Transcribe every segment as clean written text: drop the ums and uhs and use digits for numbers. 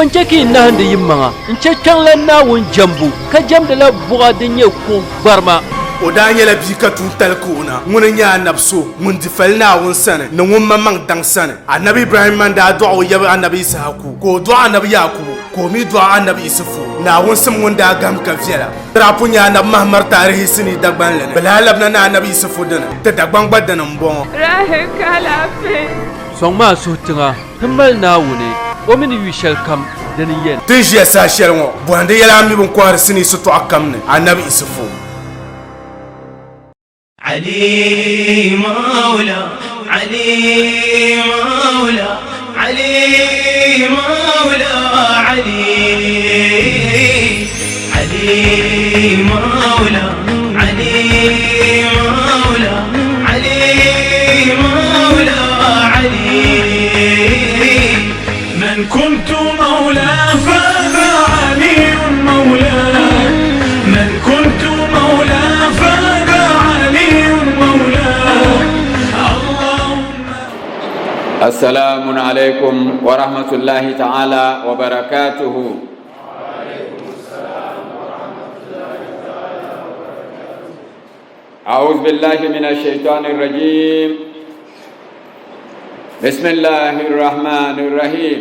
Bɔ n-chɛ ka yi nahindi yimaŋa n-chɛ Kpiɔŋlan Naawuni jɛmbu, ka jɛmdila buɣa din nyɛ kuɣ gbarima? O daa nyɛla bia ka tuuntali ka o na. Ŋuni n-nyɛ anabi so ŋun di fali Naawuni sani ni ŋun maŋmaŋ daŋ sani. Anabi Ibrahimma n-daa dɔɣi o yab anabi Yisahaku, ka o dɔɣi anabi Yaakubu, ka o mi dɔɣi anabi Isufu. Naawuni sim ŋun daa gahim ka viɛla. Di daa pun nyɛ anabi Mahamar taarihi sinii Dagbanli ni. Bɛ lahi labina ni anabi Isufu dini, ti Dagbaŋ gba dini m-bɔŋɔ. Rahi ka alaafee. Sɔŋmi a suhu tiŋa ti mali Naawuni, o mi ni yu shɛlikam dini yɛn. Ti ni ʒiya saha shɛli ŋɔ, bɔhindi yɛla a mi bɛ ni kɔhiri sinii sitɔɣu kam ni, Anabi Isufu. Ali Maula Ali Maula Ali Maula Ali Ali Maula Ali Maula Ali Maula Ali من كنت مولاه فعلي مولاه من كنت مولاه فعلي مولاه اللهم السلام عليكم ورحمة الله تعالى وبركاته. أعوذ بالله من الشيطان الرجيم. بسم الله الرحمن الرحيم.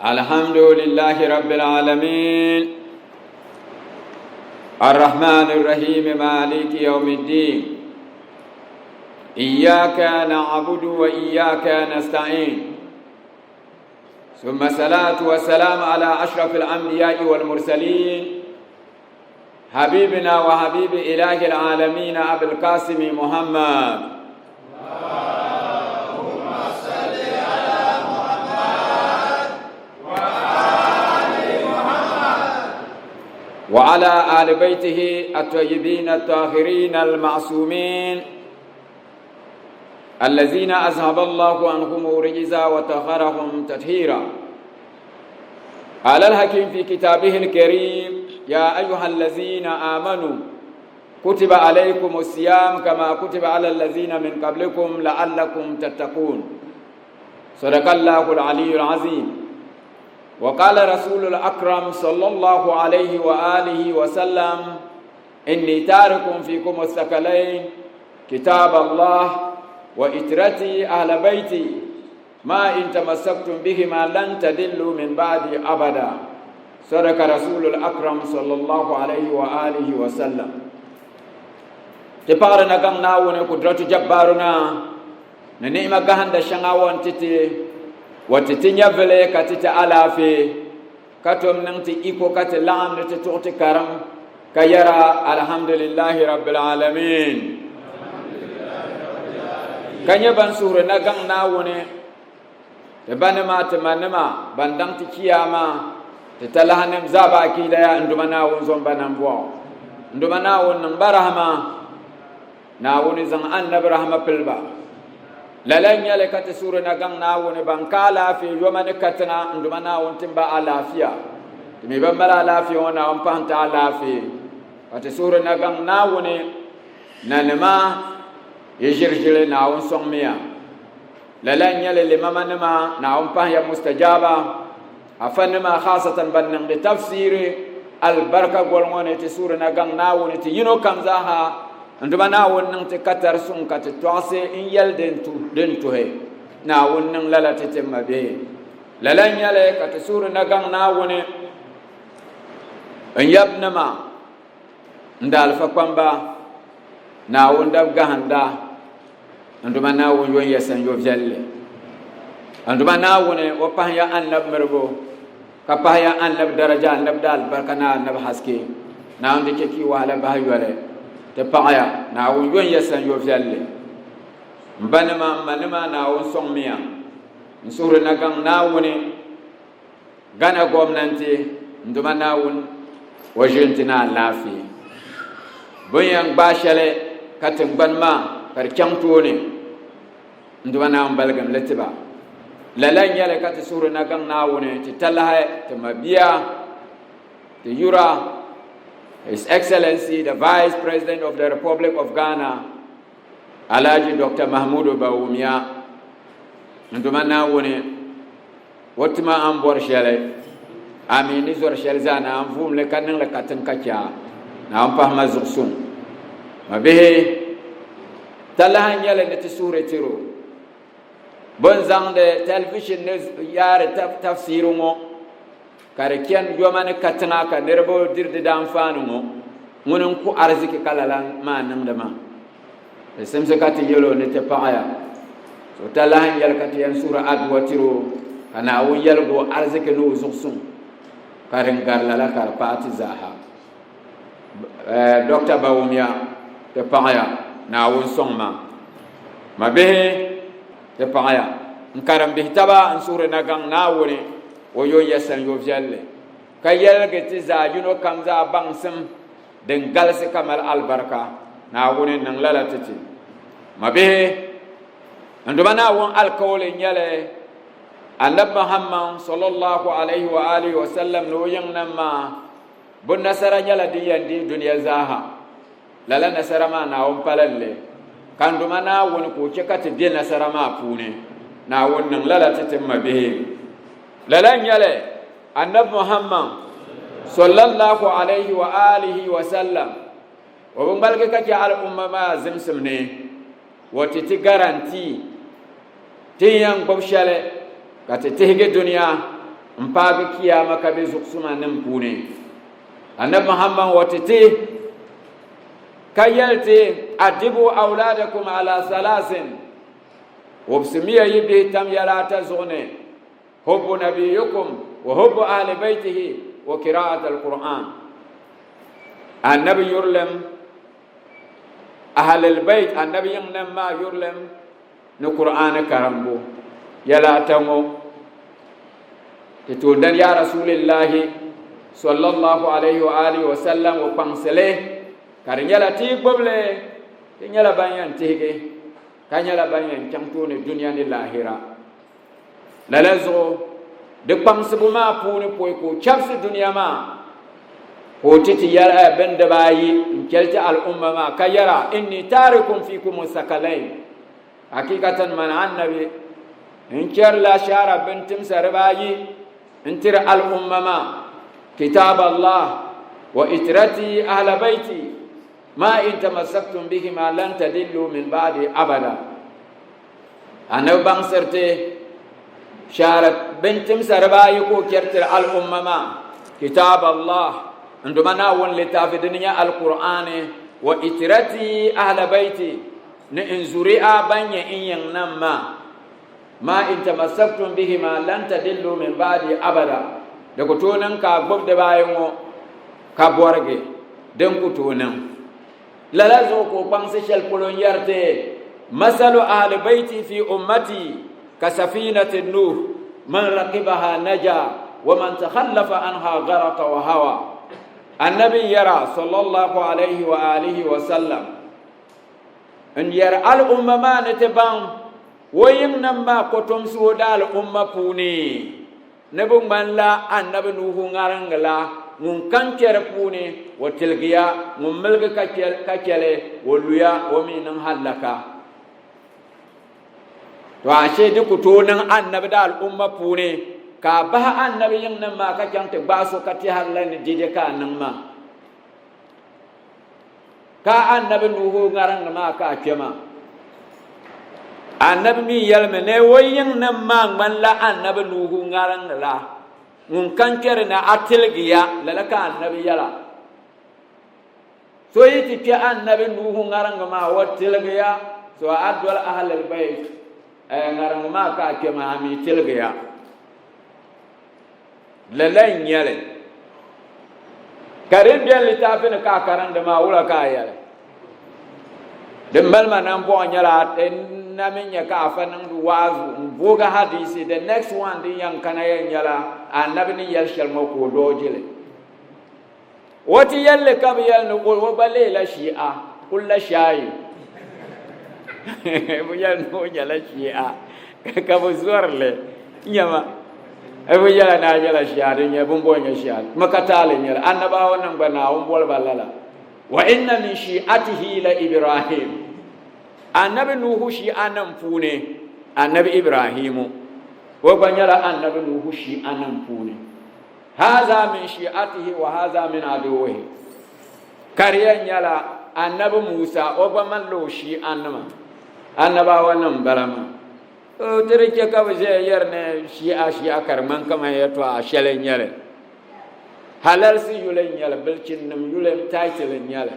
الحمد لله رب العالمين. الرحمن الرحيم مالك يوم الدين. إياك نعبد وإياك نستعين. ثم الصلاة والسلام على أشرف الأنبياء والمرسلين حبيبنا وحبيب إله العالمين أبي القاسم محمد. اللهم صل على محمد وآل محمد. وعلى آل بيته الطيبين الطاهرين المعصومين الذين أذهب الله عنهم الرجز وطهرهم تطهيرا. قال الحكيم في كتابه الكريم: يا أيها الذين آمنوا كتب عليكم الصيام كما كتب على الذين من قبلكم لعلكم تتقون. صدق الله العلي العظيم. وقال رسول الأكرم صلى الله عليه وآله وسلم: إني تارك فيكم الثقلين، كتاب الله وإترتي أهل بيتي، ما إن تمسكتم بهما لن تدلوا من بعدي أبدا. صدق رسول الأكرم صلى الله عليه وآله وسلم. Ti paɣiri na gaŋ Naawuni Kudratu Jabbaruna ni ni'ima gahinda shɛŋa o ni ti ti o ti ti nyɛvili ka ti ti alaafee ka tom niŋ ti iko ka ti laɣim ni ti tuɣi ti karim ka yɛra alhamdulillahi rabbil alamin, ka nyɛ ban suhuri na gaŋ Naawuni ti banima ti manima ban daŋ ti chiyaama ti talahinim zaa baaki daya. N Duuma Naawuni zom ba nambɔɣu, n Duuma Naawuni niŋ ba rahama, Naawuni zaŋ annabi rahama pili ba. Lala n-nyɛli ka ti suhuri na gaŋ Naawuni ban ka alaafee yoma ni katiŋa. N Duuma Naawuni tim ba alaafiya. Ti mi ban mali alaafee ŋɔ, Naawuni pahi n-ti alaafee. Ka ti suhuri na gaŋ Naawuni nanima yi ʒiriʒiri, Naawuni sɔŋmiya. Lala n-nyɛli limamanima, Naawuni pahiya mustajaaba afanima, khaasatan ban niŋdi tafsiiri alibarika goli ŋɔ ni. Ti suhuri na gaŋ Naawuni ti yino kam zaaha. N Duuma Naawuni niŋ ti katari suŋ ka ti tɔɣisi n yɛli din tuhi. Naawuni niŋ lala ti ti ma bihi. Lala n-nyɛli ka ti suhuri na gaŋ Naawuni n yabinima n daalifa kpamba, Naawuni dab gahinda. N Duuma Naawuni yon ya sanyo viɛlli. N Duuma Naawuni o pahiya annabi miribu ka pahiya annabi daraja, annabi daalibarika ni annabi haske. Naawuni di chɛ ka yi wahala bahi yoli. Ti paɣiya, Naawuni yon ya sanyo viɛlli. M banima, m manima, Naawuni sɔŋmiya. N suhuri na gaŋ Naawuni Ghana gomnanti. N Duuma Naawuni o ʒi n-ti ni alaafee. Bɛ ni yɛn gbaai shɛli ka tiŋgbani maa ka di chaŋ tooni, n Duuma Naawuni baligim li ti ba. Lala n-nyɛ li ka ti suhuri na gaŋ Naawuni ti talahi ti mabia, ti yura, His Excellency the Vice President of the Republic of Ghana, Alhaji Doctor Mahmudu Bawumia. N Duuma Naawuni. O tima a ni bɔri shɛli, a mi ni zɔri shɛli zaa Naawuni vuhim li ka niŋ li katiŋ ka chɛ a. Naawuni pahi ma zuɣusuŋ. Mabihi, talahi n-nyɛ li ni ti suhiri tiri o. Bɛ ni zaŋdi tɛlivishin ni yaari tafsiiri ŋɔ ka di chani yoma ni katiŋa ka niriba diri di daanfaani ŋɔ, ŋuni n-ku ariziki ka lala maa niŋdi maa? Di simsi ka ti yɛl o ni ti paɣiya. So talahi n-yɛli ka ti yɛn suhiri adua tiri o ka Naawuni yɛlig o ariziki ni o zuɣusuŋ ka din gari lala ka di paai ti zaaha. Dɔkta Bawumia, ti paɣiya, Naawuni sɔŋ ma. Mabihi, ti paɣiya. N karim bihi taba n suhiri nagaŋ Naawuni o yo ya sanyo viɛlli ka yɛligi ti zaa yino kam zaa baŋsim din galisi ka mali alibarika. Naawuni niŋ lala ti ti. Mabihi, n Duuma Naawuni alikauli n-nyɛli Anabi Muhammad sallallahu alaihi wa alihi wa sallam ni o yiŋnim maa Bɛ nasara nyɛla din yɛn deei dunia zaaha. Lala nasara maa Naawuni pala li. Ka n Duuma Naawuni ka o chɛ ka ti be nasara maa puuni. Naawuni niŋ lala ti ti m mabihi. Lala n-nyɛ li, Annabi Muhammad, Sallallahu alayhi wa alihi wa sallam, o bi ŋmaligi ka chɛ al'umma maa zimsim ni o ti ti garantii Ti ni yɛn gbubi shɛli ka ti tihigi dunia m-paagi Kiyama ka be zuɣusuma nim puuni. Annabi Muhammad wa ti ti ka yɛli ti, Adibu awladakum ala salasin, wubisimiya yi bihi tam yɛla ata zuɣu ni, hubbu nabiyyikum wa hubbu ahli baytihi wa qira'at al-Qur'an. Annabi yurilim ahlil bayt, Annabi yiŋnim maa yurilim ni Kur'aani karimbu yɛla ata ŋɔ, Ti toondan yaa Rasuulillaahi sallallahu alayhi wa alihi wa sallam o kpaŋsi li ka di nyɛla ti yi gbubi li ti nyɛla ban yɛn tihigi ka nyɛla ban yɛn chaŋ tooni dunia ni laahira. Lala zuɣu di kpaŋsibu maa puuni pɔi ka o chɛbisi dunia maa ka o ti ti yɛli bin dibaayi n-chɛli ti al'umma maa ka yɛra, Inni taarikum fiikum sakalain, hakikatan man annabi n chɛrila shaara bin timsa dibaayi n-tiri al'umma maa, kitaab Allah wa itirati ahla bayti ma in tamassaktum bihima lan tadillu min ba'di abada. Annabi baŋsiri ti shaara bintimsa dibaayi ka o chɛritiri al'umma maa, Kitaab Allah, n Duuma Naawuni litaafi din nyɛ Alkur'aani, wa itirati ahla bayti, ni n zuri'a ban nyɛ n yiŋnim maa, ma in tamassaktum bihima lan tadillu min ba'di abada, di ku tooi niŋ ka a gbubi dibaayi ŋɔ ka bɔrigi, din ku tooi niŋ. Lala zuɣu ka o kpaŋsi shɛli polo n-yɛri ti, Masalu ahli bayti fi ummati ka safinati Nuh, man rakibaha naja wa man takhallafa anha gharaka wa hawa. Annabi n-yɛra, sallallahu alayhi wa alihi wa sallam, n yɛri al'umma maa ni ti baŋ o yiŋnim maa kotomsi o daal'umma puuni. Ni bɛ ŋmanila Annabi Nuhu ŋariŋgi la, ŋun kam kpe di puuni, o tiligiya, ŋun miligi ka chɛ li, o luya, o mi niŋ hallaka. To ashe di ku tooi niŋ Annabi daal'umma puuni ka a bahi Annabi yiŋnim maa ka chaŋ ti gbaai so ka tɛhirila ni dede ka a niŋ maa. Ka Annabi Nuhu ŋariŋgi maa ka a kpe maa. Annabi mi yɛlimi ni o yiŋnim maa ŋmanila Annabi Nuhu ŋariŋgi la, ŋun kan kpɛri ni a tiligiya, lala ka Annabi yɛla. So yi ti kpe Annabi Nuhu ŋariŋgi maa, o tiligiya, so a doli Ahlul Bayt ŋariŋgi maa ka a kpe maa, a mi tiligiya. Lala n-nyɛ li. Ka din beni litaafi ni ka a karindi maa, wula ka a yɛli? Din mali ma nambɔɣu nyɛla n na mi nya ka afa niŋdi waazu n-voogi hadiisi. The next one din yɛn kana yɛn nyɛla Anabi ni yɛli shɛli ŋɔ ka o dooji li. O ti yɛli li ka bɛ yɛli ni o gba leela Shia, kulla shaayi. Bɛ yɛli ni o nyɛla Shia ka bɛ zɔri li. Nyama, bɛ yɛla ni a nyɛla Shia, di nyɛ bɛ ni boli nyɛ Shia. Kuma ka taali n-nyɛ li. Annabawanima gba Naawuni boli ba lala. Wa inna min shi'atihi la Ibrahim. Annabi Nuhu Shi'anim puuni, Annabi Ibrahimu. O gba nyɛla Annabi Nuhu shi'anim puuni. Haza min shi'atihi wa haza min aduwihi. Ka di yɛn nyɛla Annabi Musa, o gba malila o shi'anima, Annabawanim m-bala maa. O ti di chɛ ka bɛ ʒeya yɛri ni shi'a shi'a ka di ŋmani kaman yɛtɔɣa shɛli n-nyɛ li. Halalisi yuli n-nyɛ li, bilchinnim yuli title n-nyɛ li.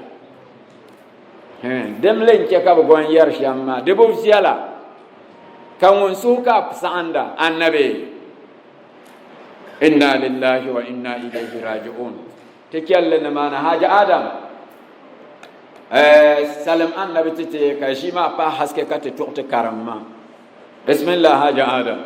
Dimli n-chɛ ka bɛ gɔn yɛri shɛm maa, di bi viɛla, ka ŋun suhu ka a saɣinda, Annabi, Inna lillahi wa inna ilayhi raji'un. Ti chɛli li nimaani, Haji Adam, salim Annabi ti ti ka ʒii maa pahi haske ka ti tuɣi ti karim maa. Bismillah Haji Adam.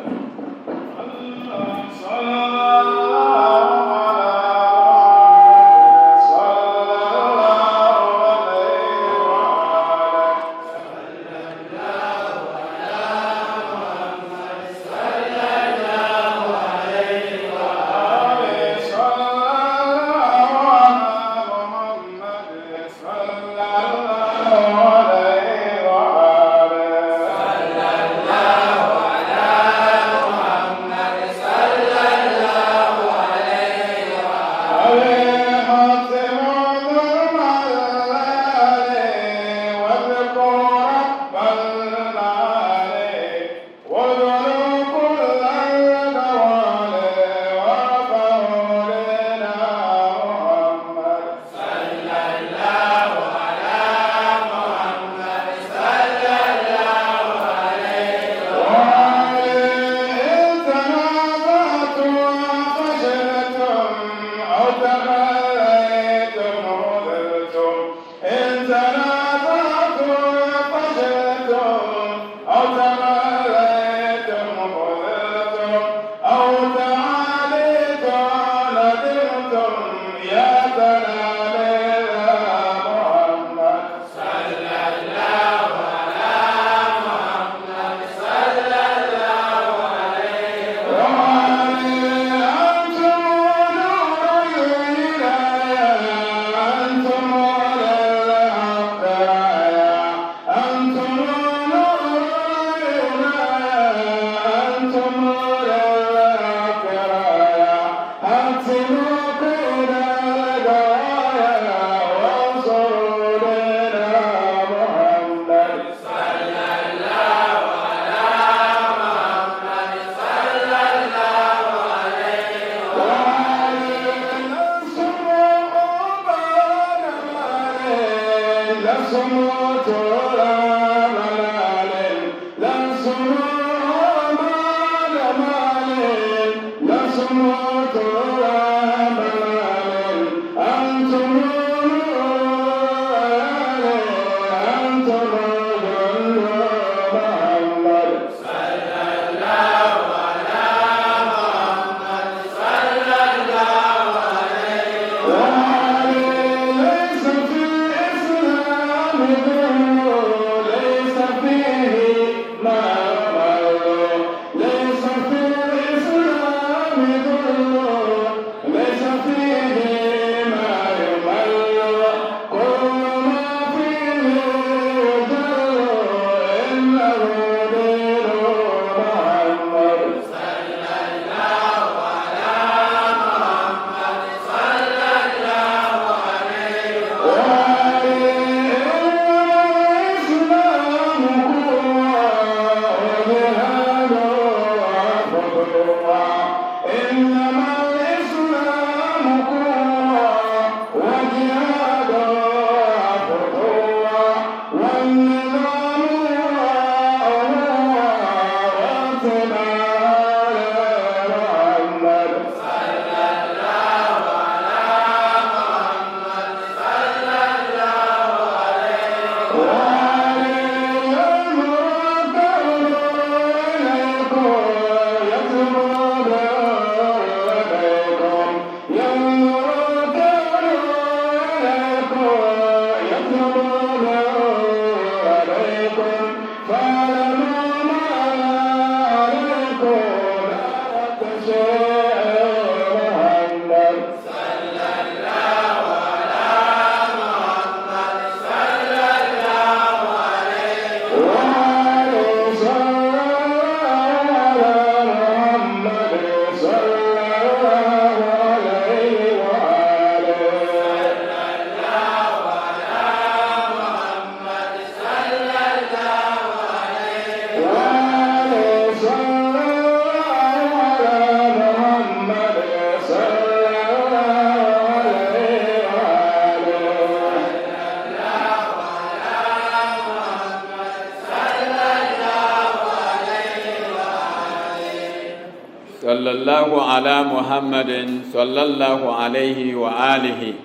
Sallallahu ala Muhammadin sallallahu alayhi wa alihi.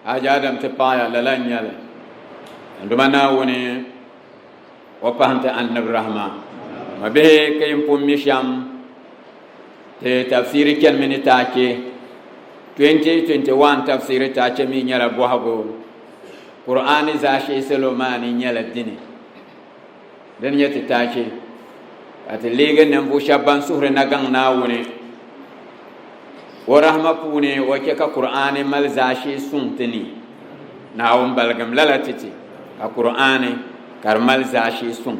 Haji Adam ti paɣaya lala n nyɛli. N Duuma Naawuni o pahim ti Annabi rahma. Ma bihi ka yin pun mi shɛm ti tafsiri chanimi ni taachi 2021 tafsiri taachi mi nyɛla bɔhigu Qur'ani zaashee salo maa ni nyɛla dini. Dini nyɛ ti taachi ka ti leegi ninvuɣ shɛba ban suhuri na gaŋ Naawuni o rahima puuni o chɛ ka Kur'aani mali zaashee suŋ ti ni. Naawuni baligim lala ti ti ka Kur'aani ka di mali zaashee suŋ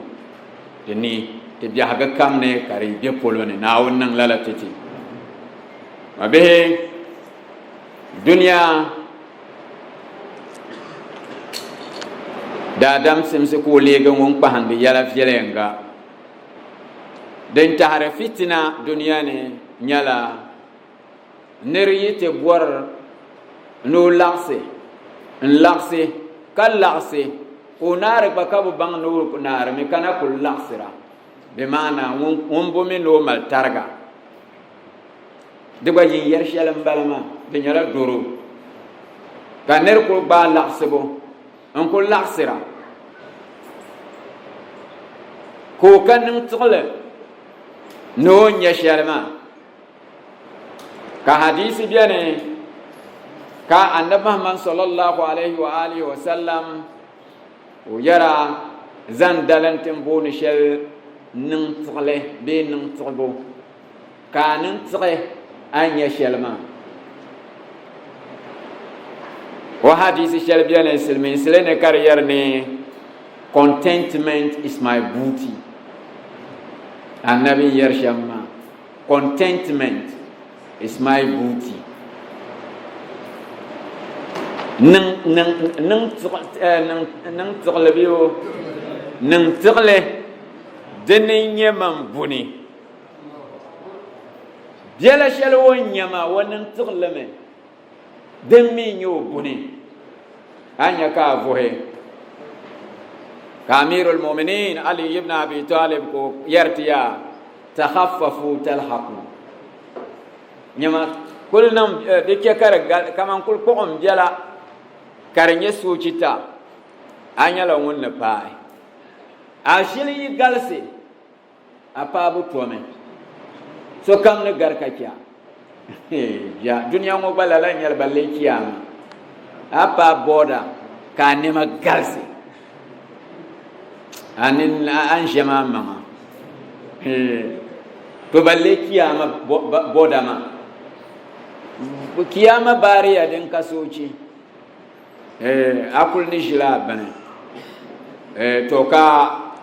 ti ni ti biɛhigu kam ni ka di yi be polo ni. Naawuni niŋ lala ti ti. Mabihi, dunia Daadam simsi ka o leegi ŋun kpahindi yɛla viɛlɛŋga. Din tahiri fitina dunia ni nyɛla nir yi ti bɔri ni o laɣisi n-laɣisi ka laɣisi ka o naari gba ka bi baŋ ni o naarimi ka na kuli laɣisira. Bɛ maana ŋun bo mi ni o mali tariga. Di gba yin yɛri shɛli m-bala maa, di nyɛla doro ka nir kul gbaai laɣisibu n-kul laɣisira ka o ka niŋ tiɣili ni o ni nya shɛli maa. Ka hadiisi beni ka Annabi Muhammad sallallahu alayhi wa alihi wa sallam o yɛra zaŋ dalim ti ni booni shɛli niŋ tiɣili bee niŋ tiɣibu. Ka a niŋ tiɣi a ni nya shɛli maa. O hadiisi shɛli beni silimiinsili ni ka di yɛri ni contentment is my booty. Annabi n yɛri shɛm maa, contentment is my booty. Niŋ niŋ niŋ niŋ tiɣili bee o niŋ tiɣili dini n-nyɛ man buni. Biɛla shɛli o ni nya maa, o niŋ tiɣilimi, din mi n-nyɛ o buni. A nya ka a vuhi. Ka Amirul Muminin Ali ibn Abi Talib ka o yɛri ti ya, Takhaffafu talhaqu. Nyama, kuli niŋ di chɛ ka di gali, kaman kuli kpuɣim biɛla ka di nyɛ soochita, a nyɛla ŋun ni paai. A ʒili yi galisi, A paabu tomi. Sokam ni gari ka chɛ a. Ya, dunia ŋɔ gba lala n-nyɛli ba lee chiyaama. A paai bɔɔda ka a nɛma galisi. A ni a ni ʒiɛm a maŋa. To ba lee chiyaama bɔɔda maa. Chiyaama baariya din ka soochi. A kuli ni ʒila a bini. To ka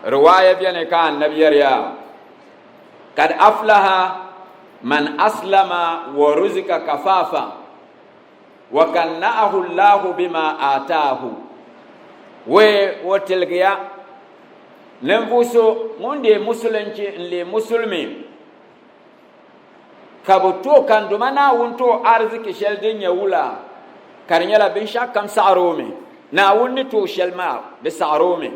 riwaaya beni ka annabi yɛriya, Kad aflaha man aslama wa ruzika kafafa wa kanna'ahu Allahu bima ataahu. Wee o tiligiya ninvuɣ so ŋun deei musulinchi n-leei musulimi. Ka bɛ tooi ka n Duuma Naawuni ti o ariziki shɛli din nyɛ wula, ka di nyɛla binshɛɣu kam saɣiri o mi. Naawuni ni ti o shɛli maa, di saɣiri o mi.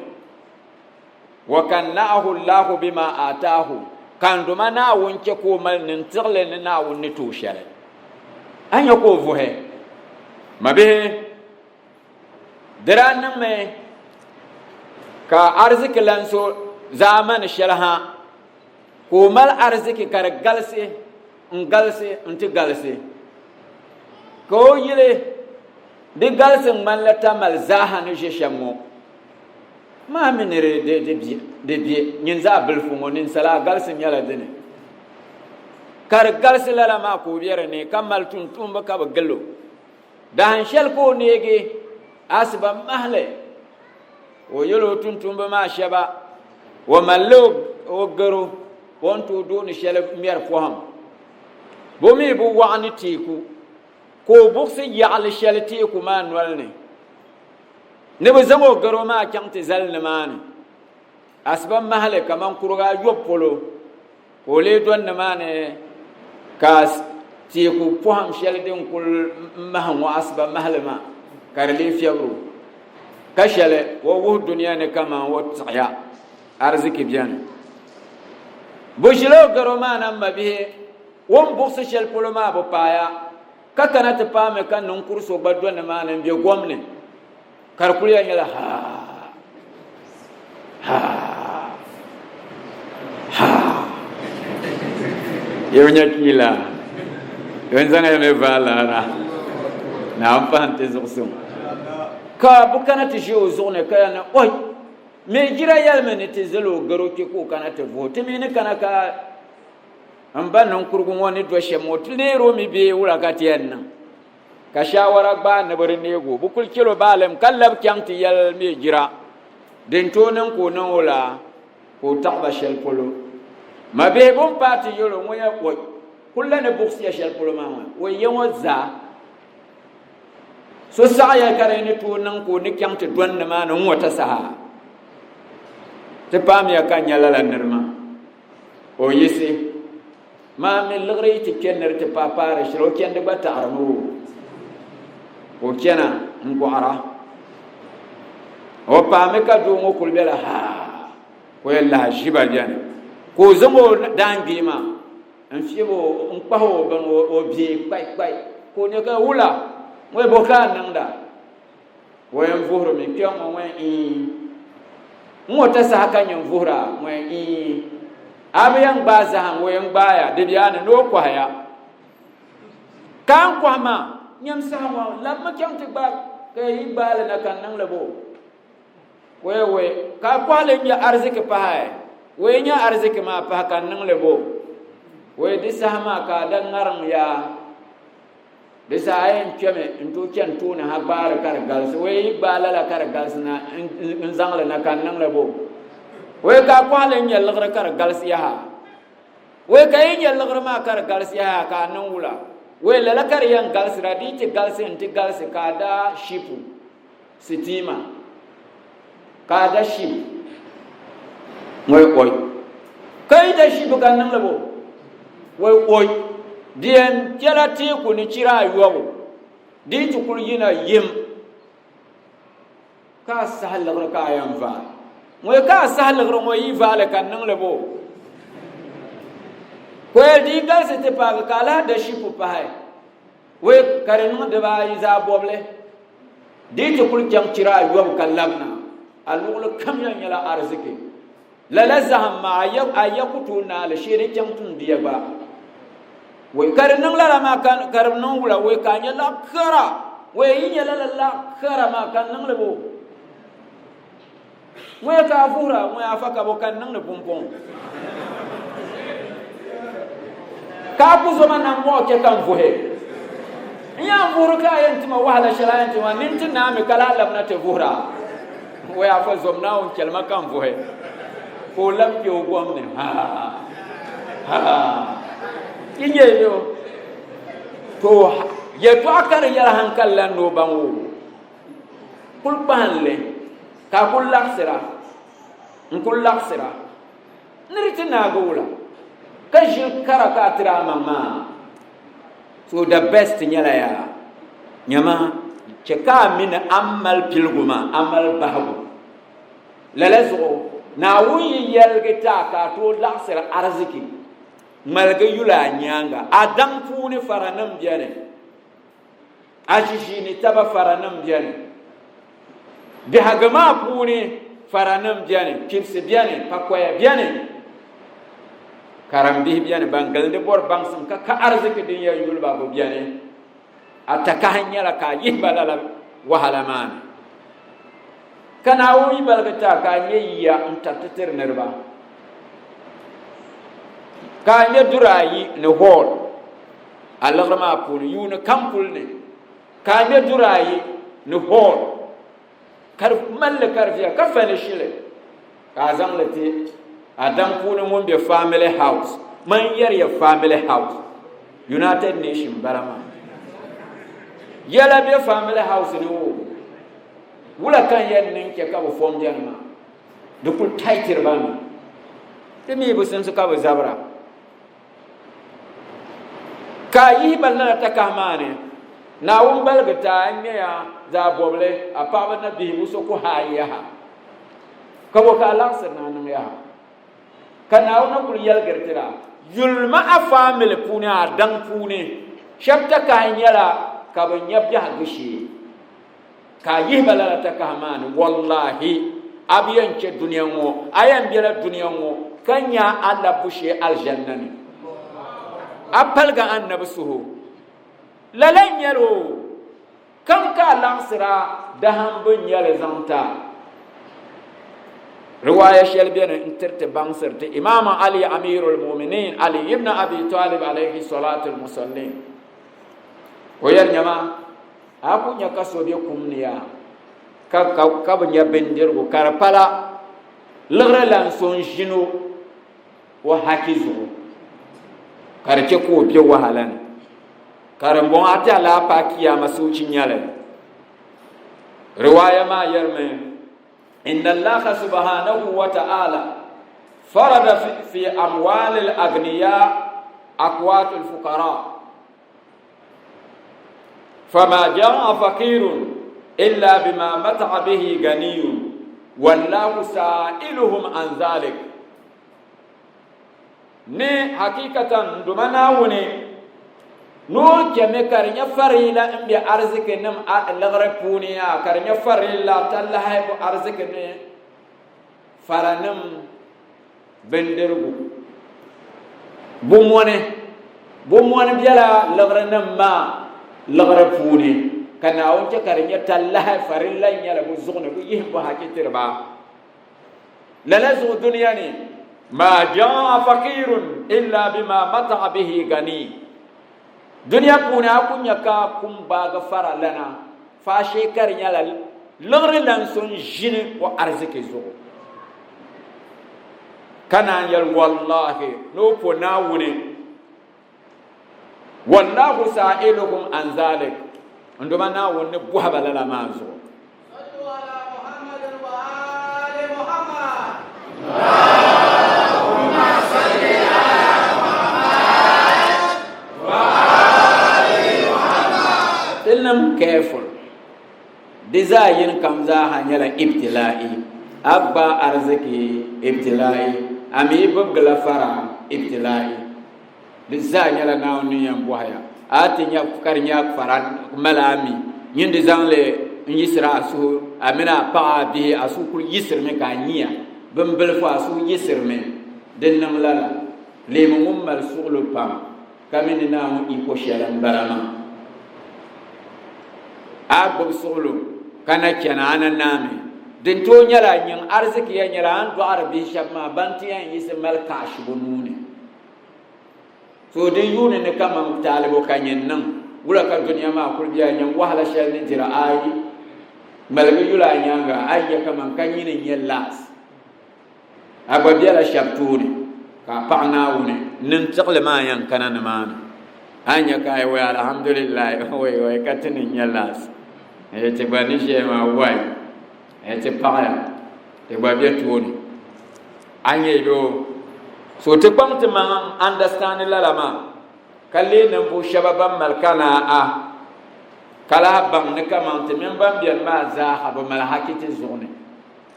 Wa kanna'ahu Allahu bima aataahu, ka n Duuma Naawuni chɛ ka o mali nintiɣili ni Naawuni ni ti o shɛli. A nya ka o vuhi, Mabihi, di daa niŋmi ka ariziki lan so zaamani shɛli ha Ka o mali ariziki ka di galisi n-galisi nti galisi, ka o yili di galisi ŋmanila tamali zaaha ni ʒe shɛm ŋɔ maa mi ni di be nyin zaɣ bilifu ŋɔ ninsala a galisi nyɛla dini. Ka di galisi lala maa ka o be di ni ka mali tumtumba ka bɛ gil o. Dahin shɛli ka o neegi asiba mahili. Ka o yɛl o tumtumba maa shɛba, O malila o garo o ni tooi dooni shɛli ŋmɛri pɔhim. Bɛ mi bi waɣa ni teeku, ka o buɣisi yaɣili shɛli teeku maa noli ni ni bɛ zaŋ o garo maa chaŋ ti zali nimaani. Asiba mahili kaman kuriga ayɔbu polo ka o lee dɔni nimaani ka teeku pɔhim shɛli din kul mahi ŋɔ asiba mahili maa ka di lee fiɛbir o, ka shɛli o wuhi dunia ni kaman o tiɣiya ariziki beni. Bɛ ʒila o garo maa na m mabihi. O ni buɣisi shɛli polo maa bi paaya, ka kana ti paami ka niŋkur so gba do nimaani m-be gom ni, ka di kul yɛn nyɛla haa, haa, haa. Yɛ nya kiila, bɛn zaŋ ya mi vaai laara, Naawuni pahi n-ti zuɣusuŋ. Ka bɛ kana ti ʒe o zuɣu ni ka yɛli ni, Oi! Mi jira yɛlimi ni ti zal o garo kpe ka o kana ti vuhi ti mi ni kana ka m ba niŋkurugu ŋɔ ni do shɛm ŋɔ ti neeri o mi bee wula ka ti yɛn niŋ? Ka shaawara gbaai ni bɛ di neegi o. Bɛ kuli chɛl o baalim ka lab chaŋ ti yɛli mi jira din tooi niŋ ka o niŋ o la ka o taɣi ba shɛli polo. Mabihi bɛ ni paai ti yɛl o ŋɔ ya oi kul la ni buɣisiya shɛli polo maa ŋɔ o ya ŋɔ zaa. So saɣiya ka di ni tooi niŋ ka o ni chaŋ ti dɔni nimaani n-ŋɔ ti saha. Ti paamiya ka n nya lala nir maa. O yiɣisi maa mi liɣiri yi ti kpe nir ti paai paari shɛli, o chandi gba taɣirimi o. Ka o chana n-gɔɣira. O paami ka doo ŋɔ kuli bela haa ka o yɛn lahi ʒi ba beni. Ka o zaŋ o daangbee maa n fiɛbi o n kpahi o bini o bee kpai kpai ka o nyɛ ka wula ŋɔ bo ka a niŋda o yɛn vuhirimi kpɛŋ ŋɔ ŋɔ ii n ŋɔ ta saha ka nyɛ vuhira ŋɔ ii a bi yɛn gbaai zaham o yɛn gbaaya di bɛ ni ni o kɔhaya ka n kɔhi maa nyɛm saha ŋɔ labimi chaŋ ti gbaai ka yi gbaali na ka n niŋli bo Wee wee, ka a kɔhili n-nya ariziki pahi? Wee nya ariziki maa pahi ka n niŋ li bo? Wee di saha maa ka a da ŋariŋ yaa. Di saha a yɛn kpɛmi n-tooi chani tooni ha gbaari ka di galisi. Wee yi gbaai lala ka di galisi na n zaŋ li na ka n niŋ li bo? Wee ka a kɔhili n-nya liɣiri ka di galisi yaha? Wee ka yi nya liɣiri maa ka di galisi yaha ka a niŋ wula? Wee lala ka di yɛn galisira, di yi ti galisi nti galisi ka a daa shipu. Sitima ka a da ship ŋɔ oi ka yi da ship ka niŋli bo wai oi di yɛn kpɛla teeku ni chira ayɔbu di yi ti kuli yina yim ka a sahi liɣiri ka a yɛn vaai ŋɔ ka a sahi liɣiri ŋɔ yi vaali ka niŋli bo koyɛli di yi galisi ti paagi ka a lahi da shipu pahi Wei ka di niŋ dibaayi zaa bɔbili, di yi ti kuli chaŋ chira ayɔbu ka labina, a luɣili kam yɛn nyɛla ariziki. Lala zahim maa a ya ku tooi naai li shee di chaŋ tumdiya gba. Wei ka di niŋ lala maa ka di niŋ wula? Wei ka a nya laɣ kara. Wei yi nya lala laɣ kara maa ka n niŋli bo? Ŋɔya ka a vuhira, ŋɔya afa ka bo ka n niŋdi pumpɔŋɔ. Ka a ku zo ma nambɔɣu chɛ ka n vuhi. N yɛn vuhiri ka a yɛn ti ma wahala shɛli a yɛn ti ma nini ti naami ka lahi labina ti vuhira. Ŋɔya afa zom Naawuni chɛli ma ka n vuhi. Ka o lab kpe o gom ni ha ha. Yi nyɛ ni o to yɛtɔɣa ka di yɛli hankali lan ni o baŋ o. Kul kpahinli ka a kul laɣisira, n-kul laɣisira ni di ti naagi wula, ka ʒili kara ka a tiri a maŋ maa. So the best nyɛla yaa, nyama chɛ ka a mi ni a ni mali piligu maa, a mali bahigu. Lala zuɣu Naawuni yi yɛligi ti a ka a tooi laɣisiri ariziki, ŋmaligi yuli a nyaaŋa, a daŋ puuni faranim beni. A ʒiʒiini taba faranim beni. Biɛhigu maa puuni faranim beni, kpibisi beni, pakoya beni, karimbihi beni ban gilindi bɔri baŋsim ka ka ariziki din yɛn yuli ba bi beni. A takahi nyɛla ka a yihi ba lala wahala maa ni. Ka Naawuni yi baligi ti a ka a nyɛ yiya n-tariti tiri niriba, ka a nyɛ duri ayi ni hall a liɣiri maa puuni yuuni kam kuli ni ka a ŋmɛ duri ayi ni hall ka di malli ka di viɛla ka furnish li ka a zaŋ li ti a daŋ puuni ŋun be family house man yɛri ya family house United Nation bala maa yɛla be family house ni o wula ka n yɛn niŋ chɛ ka bi fom bɛni maa di kuli taitiri ba mi di mi bi simsi ka bi zabira Ka a yihi ba lala takahi maa ni, Naawuni baligi ti a n-ŋmɛya zaɣ bɔbili, a paɣiba na bihigu so ku haai yaha. Ka bɔ ka a laɣisiri ni a niŋ yaha? Ka Naawuni na kul yɛligiri ti la, Yulima a faamili puuni a daŋ puuni shɛba takahi nyɛla ka bɛ nya biɛhigu shee ka a yihi ba lala takahi maa ni, wallahi a bi yɛn chɛ dunia ŋɔ, a yɛn bela dunia ŋɔ ka nya a labbu shee alijanna ni. A paligi Annabi suhu. Lala n-nyɛli o. Kam ka a laɣisira dahimbu nyɛli zaŋ ti a. Riwaaya shɛli beni n-tiri ti baŋsiri ti Imaam Ali Amirul Muminin Ali ibn Abi Talib alayhi salatul musallin. O yɛli nyama, a ku nya ka so be kum ni yaa ka ka bi nya bindirigu ka di pala liɣiri lan so n-ʒini o o haki zuɣu ka di chɛ ka o be wahala ni. Ka din bɔŋɔ a ti a lahi paai kiyama soochi nyɛli. Riwaaya maa yɛrimi, Inna Allaha subhanahu wa ta'ala farada fi amwali al-aghniya aqwat al-fuqara fama ja'a faqirun illa bima mata'a bihi ganiyun wallahu sa'iluhum an dhalik. Ni hakikatan n Duuma Naawuni ni o chɛmi ka di nyɛ farila m-be arzikinim liɣiri puuni yaa, ka di nyɛ farila talahi bo arziki ni faranim bindirigu. Bo mɔni, bo mɔni bela liɣirinim maa liɣiri puuni, ka Naawuni chɛ ka di nyɛ talahi farila n-nyɛli bɛ zuɣu ni bɛ yihim bo haki tiri ba. Lala zuɣu dunia ni, maa jaa fakirun illa bima mata'a bihi gani. Dunia puuni a ku nya ka kum gbaagi fara lana faashee ka di nyɛla liɣiri lan so n-ʒini o ariziki zuɣu. Ka naan yɛli wallahi ni o po Naawuni, Wallahu sa'iluhum an zalik, n Duuma Naawuni ni bɔhi ba lala maa zuɣu. Ti niŋ careful, di zaa yini kam zaaha nyɛla ibtilaa'i, a gba ariziki ibtilaa'i, a mi bibgila fara ibtilaa'i. Di zaa nyɛla Naawuni ni yɛn bɔhi ya. A ti nya ka di nya fara mali a mi, nyin di zaŋ li n-yiɣisiri a suhu, a mini a paɣa, a bihi, a suhu kul yiɣisirimi ka a nyiya bimbilifu, a suhu yiɣisirimi. Di niŋ lala, leemi ŋun mali suɣilo pam, ka mi ni Naawuni yiko shɛli m-bala maa. A gbibi suɣilo ka na chana, a na naami. Din tooi nyɛla, nyin ariziki yɛn nyɛla a ni dɔɣiri bihi shɛba maa ban ti yɛn yiɣisi mali kaɣishibu nuu ni. To di yuuni ni kaman taalibo ka nyin niŋ, wula ka dunia maa kuli bɛ a nyin wahala shɛli ni dira ayi ŋmaligi yuli a nyaaŋa, a yi nya kaman ka nyini n-nyɛ laas. A gba bela shɛba tooni ka a paɣi Naawuni niŋ tiɣili maa yɛn kana nimaani. A yi nya ka a yi wai alhamdulillahi wai wai ka ti ni n-nyɛ laas. Ee ti gba ni ʒiya maa wai ee ti paɣiya ti gba be tooni. A nya yoo. So ti kpaŋ ti maŋa n understand lala maa ka leei ninvuɣu shɛba ban mali kanaa ka lahi baŋ ni kaman ti mini ban beni maa zaaha bi mali haki ti zuɣu ni.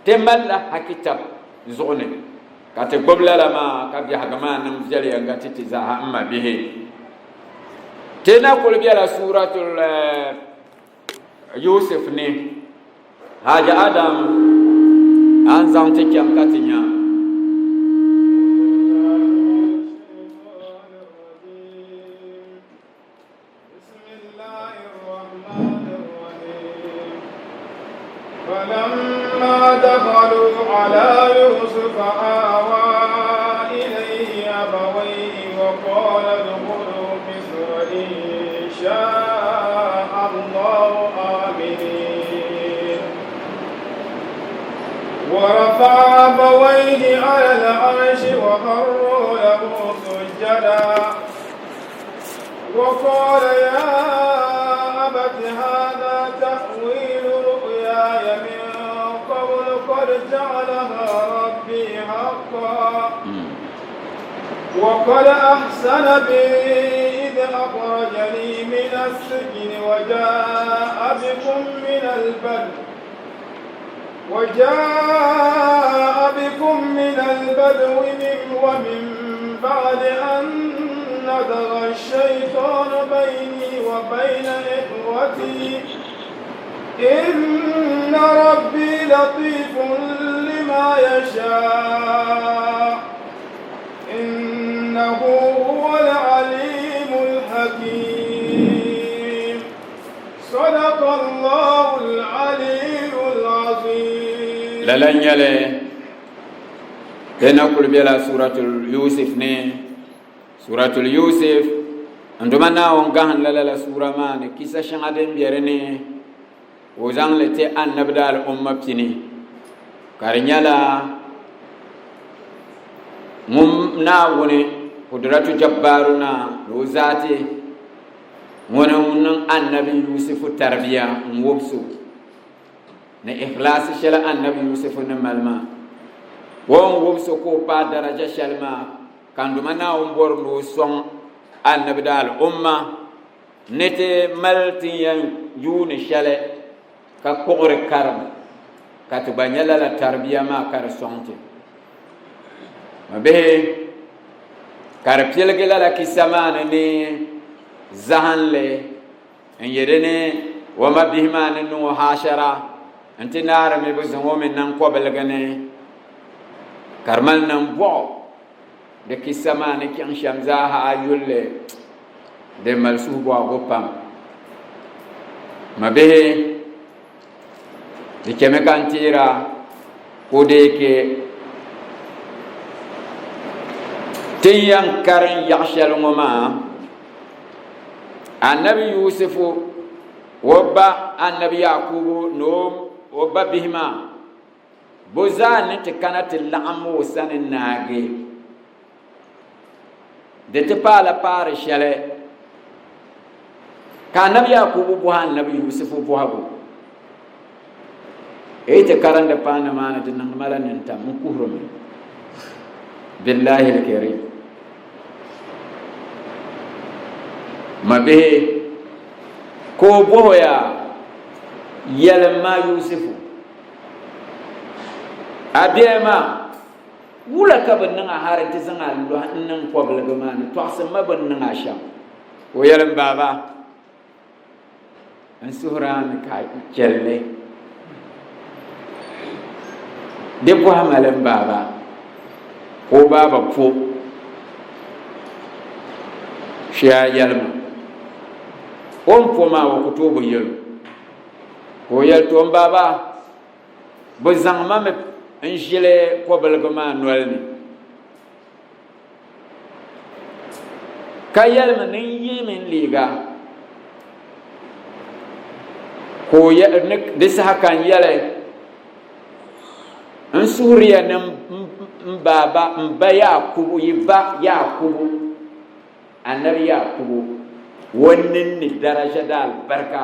Ti malila haki tab zuɣu ni ka ti gbubi lala maa ka biɛhigu maa niŋ viɛliyɛŋga ti ti zaaha m ma bihi. Ti na kuli bela suuratul Yusuf ni Haji Adam a ni zaŋ ti chaŋ ka ti nya. فلما دخلوا على يوسف آوى إليه أبويه وقال ادخلوا مصر إن شاء الله آمنين ورفع أبويه على العرش وخروا له سجدا وقال يا أبت هذا تأويل رؤياي من قبل قد جعلها ربي حقا وقد أحسن بي إذ أخرجني من السجن وجاء بكم من البدو وجاء بكم من البدو من ومن بعد أن نزغ الشيطان بيني وبين إخوتي إن ربي لطيف لما يشاء إنه هو العليم الحكيم صدق الله العلي العظيم Lala n nyɛli di na kuli bela suratul Yusuf ni. Suratul Yusuf n duma Naawuni gahim la lala suura maa ni kisa shɛŋa din be di ni ka o zaŋ li ti Annabi daal umma pini ka di nyɛla ŋun Naawuni Kudratu Jabbaaru Naa ni o zaati ŋuni n-niŋ Annabi Yusufu tarbiya n-wobisi o ni ikhlaasi shɛli Annabi Yusufu ni mali maa. O ni wobisi o ka o paai daraja shɛli maa ka n Duuma Naawuni bɔri ni o sɔŋ Annabi daal umma ni ti mali ti ni yɛn yuuni shɛli ka kpuɣiri karim ka ti gba nya lala tarbiya maa ka di sɔŋ ti. Ma bihi, ka di piligi lala kisa maa ni ni zahinli n-yi di ni o ma bihi maa ni niŋ o haashara nti naarimi bɛ zaŋ o mi niŋ kɔbiligi ni ka di mali niŋ bɔɣu di kisa maa ni chaŋ shɛm zaaha a yulli di mali suhubɔhigu pam. Ma bihi, di chɛmi ka n teera ka o dee ke ti ni yɛn karim yaɣ shɛli ŋɔ maa, Anabi Yusufu o ba Anabi Yakubu ni o ba bihi maa bɛ zaa ni ti kana ti laɣim o sani naagi. Di ti paala paari shɛli ka Anabi Yakubu bɔhi Anabi Yusufu bɔhigu. Yi ti karindi paani maa ni di niŋdi ma la nintam, n kuhirimi. Billahi al-karim. Ma bihi, ka o bɔh o yaa, Yɛlim ma Yusufu, a biɛya maa wula ka bɛ niŋ a hali nti zaŋ a lɔhi n-niŋ kɔbiligi maa ni? Tɔɣisim ma bɛ ni niŋ a shɛm. Ka o yɛli, M baaba, n suhiri a mi ka a chɛli li. Di bɔhi ma li m baaba, ka o baaba po shee a yɛli ma. O ni po maa o ku tooi bi yɛl o. Ka o yɛli, To m baaba, bɛ zaŋ ma mi n-ʒili kɔbiligi maa noli ni. Ka yɛlimi ni n yiimi n liiga, ka o yɛli ni di saha ka n yɛli n suhuriya ni m baaba m ba Yakubu yi ba Yakubu anabi Yakubu o ninni daraja di alibarika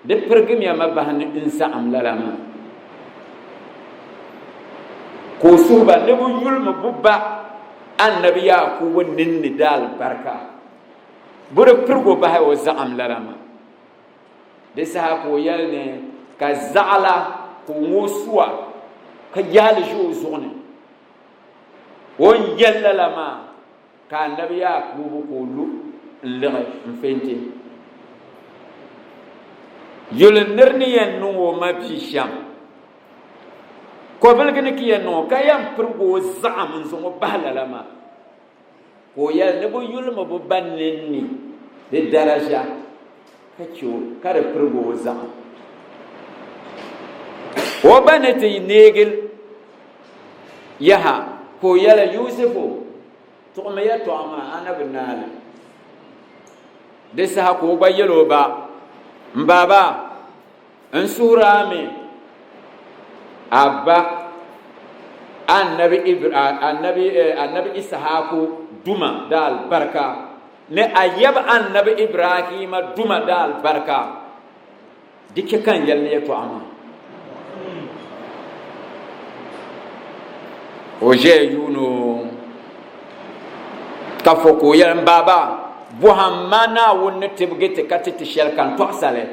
Di pirigimiya ma bahi ni n saɣim lala maa. Ka o suhi ba ni bɛ yulimi bɛ ba Anabi Yaakubu ninni di alibarika. Bɛ di pirig o bahi o zaɣim lala maa. Di saha ka o yɛli ni ka zaɣila ka o ŋooi sua ka yaali ʒi o zuɣu ni. O ni yɛli lala maa Ka Anabi Yaakubu ka o lu n-liɣi n-fɛnti. Yuli nir ni yɛn niŋ o ma bia shɛm, kɔbiligi ni ka yɛn niŋ o, ka yɛn pirig o zaɣim n-zaŋ o bahi lala maa. Ka o yɛli ni bɛ yulimi bɛ ba ninni di daraja ka chɛ o ka di pirig o zaɣim. O ba ni ti neegi Yaha, ka o yɛli Yusufu, Tuɣimi yɛtɔɣa maa, a na bi naai li. Di saha ka o gba yɛl o ba, M baaba, n suhir a mi a ba Anabi Anabi Issahaku duma di alibarika ni a yab Anabi Ibrahima duma di alibarika. Di chɛ ka n yɛli yɛtɔɣa maa. O ʒɛya yuun o ka fo ka o yɛli n baaba bɔhim ma Naawuni ni tibigi ti ka ti ti shɛli ka n tɔɣisa li.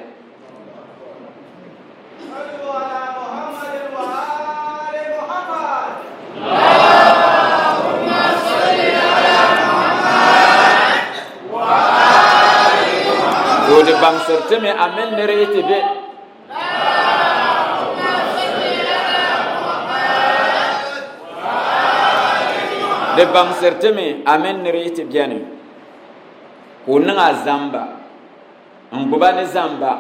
Di baŋsiri ti mi a mini nir yi ti be. Di baŋsiri ti mi a mini nir yi ti beni ka o niŋ a zamba n-gbuba ni zamba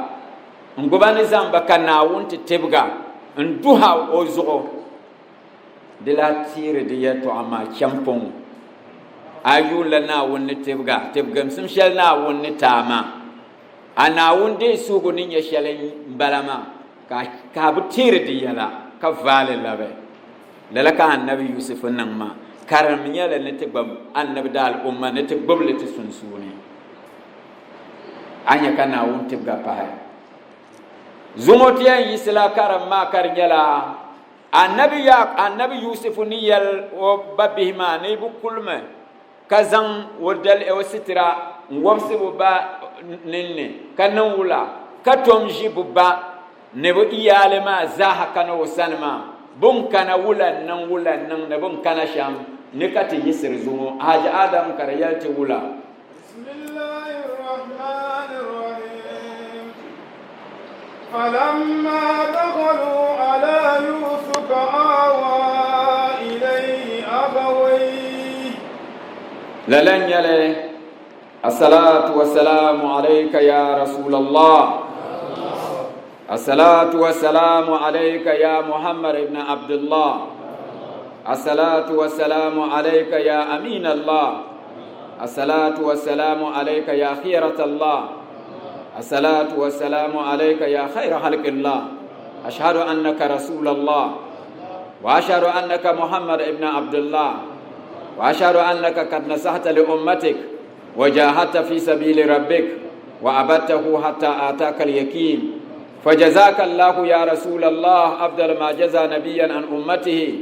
n-gbuba ni zamba ka Naawuni ti tibiga n-duh a o zuɣu. Di lahi teeri di yɛltɔɣa maa champɔŋ a yuunila Naawuni ni tibiga, tibigimsim shɛli Naawuni ni ti a maa. A Naawuni deei suhigu ni nyɛ shɛli m-bala maa, ka a bi teeri di yɛla ka vaai li labi. Lala ka Annabi Yusufu niŋ maa. Karim nyɛli ni ti gba Annabi daal'umma ni ti gbubi li ti sunsuuni. A nya ka Naawuni tibiga pahi. Zuŋɔ ti yɛn yiɣisila karim maa ka di nyɛla Anabi Yaak, Anabi Yusufu ni yɛl o ba bihi maa ni bɛ kulimi ka zaŋ o dali o sitira n-wobisi bɛ ba ninni ka niŋ wula ka tom ʒi bɛ ba ni bɛ iyaali maa zaaha kana o sani maa, bɛ ni kana wula n-niŋ wula n-niŋ ni bɛ ni kana shɛm ni ka ti yiɣisiri zuŋɔ. Haji Adam ka di yɛli ti wula. Lala n-nyɛ li, Assalatu wassalamu alayka ya Rasulallah, Assalatu wassalamu alayka ya Muhammad ibn Abdullah, Assalatu wassalamu alayka ya Amin Allah, الصلاة والسلام عليك يا خيرة الله الصلاة والسلام عليك يا خير خلق الله أشهد أنك رسول الله وأشهد أنك محمد ابن عبد الله وأشهد أنك قد نصحت لأمتك وجاهدت في سبيل ربك وأبدته حتى آتاك اليقين فجزاك الله يا رسول الله أفضل ما جزى نبيا عن أمته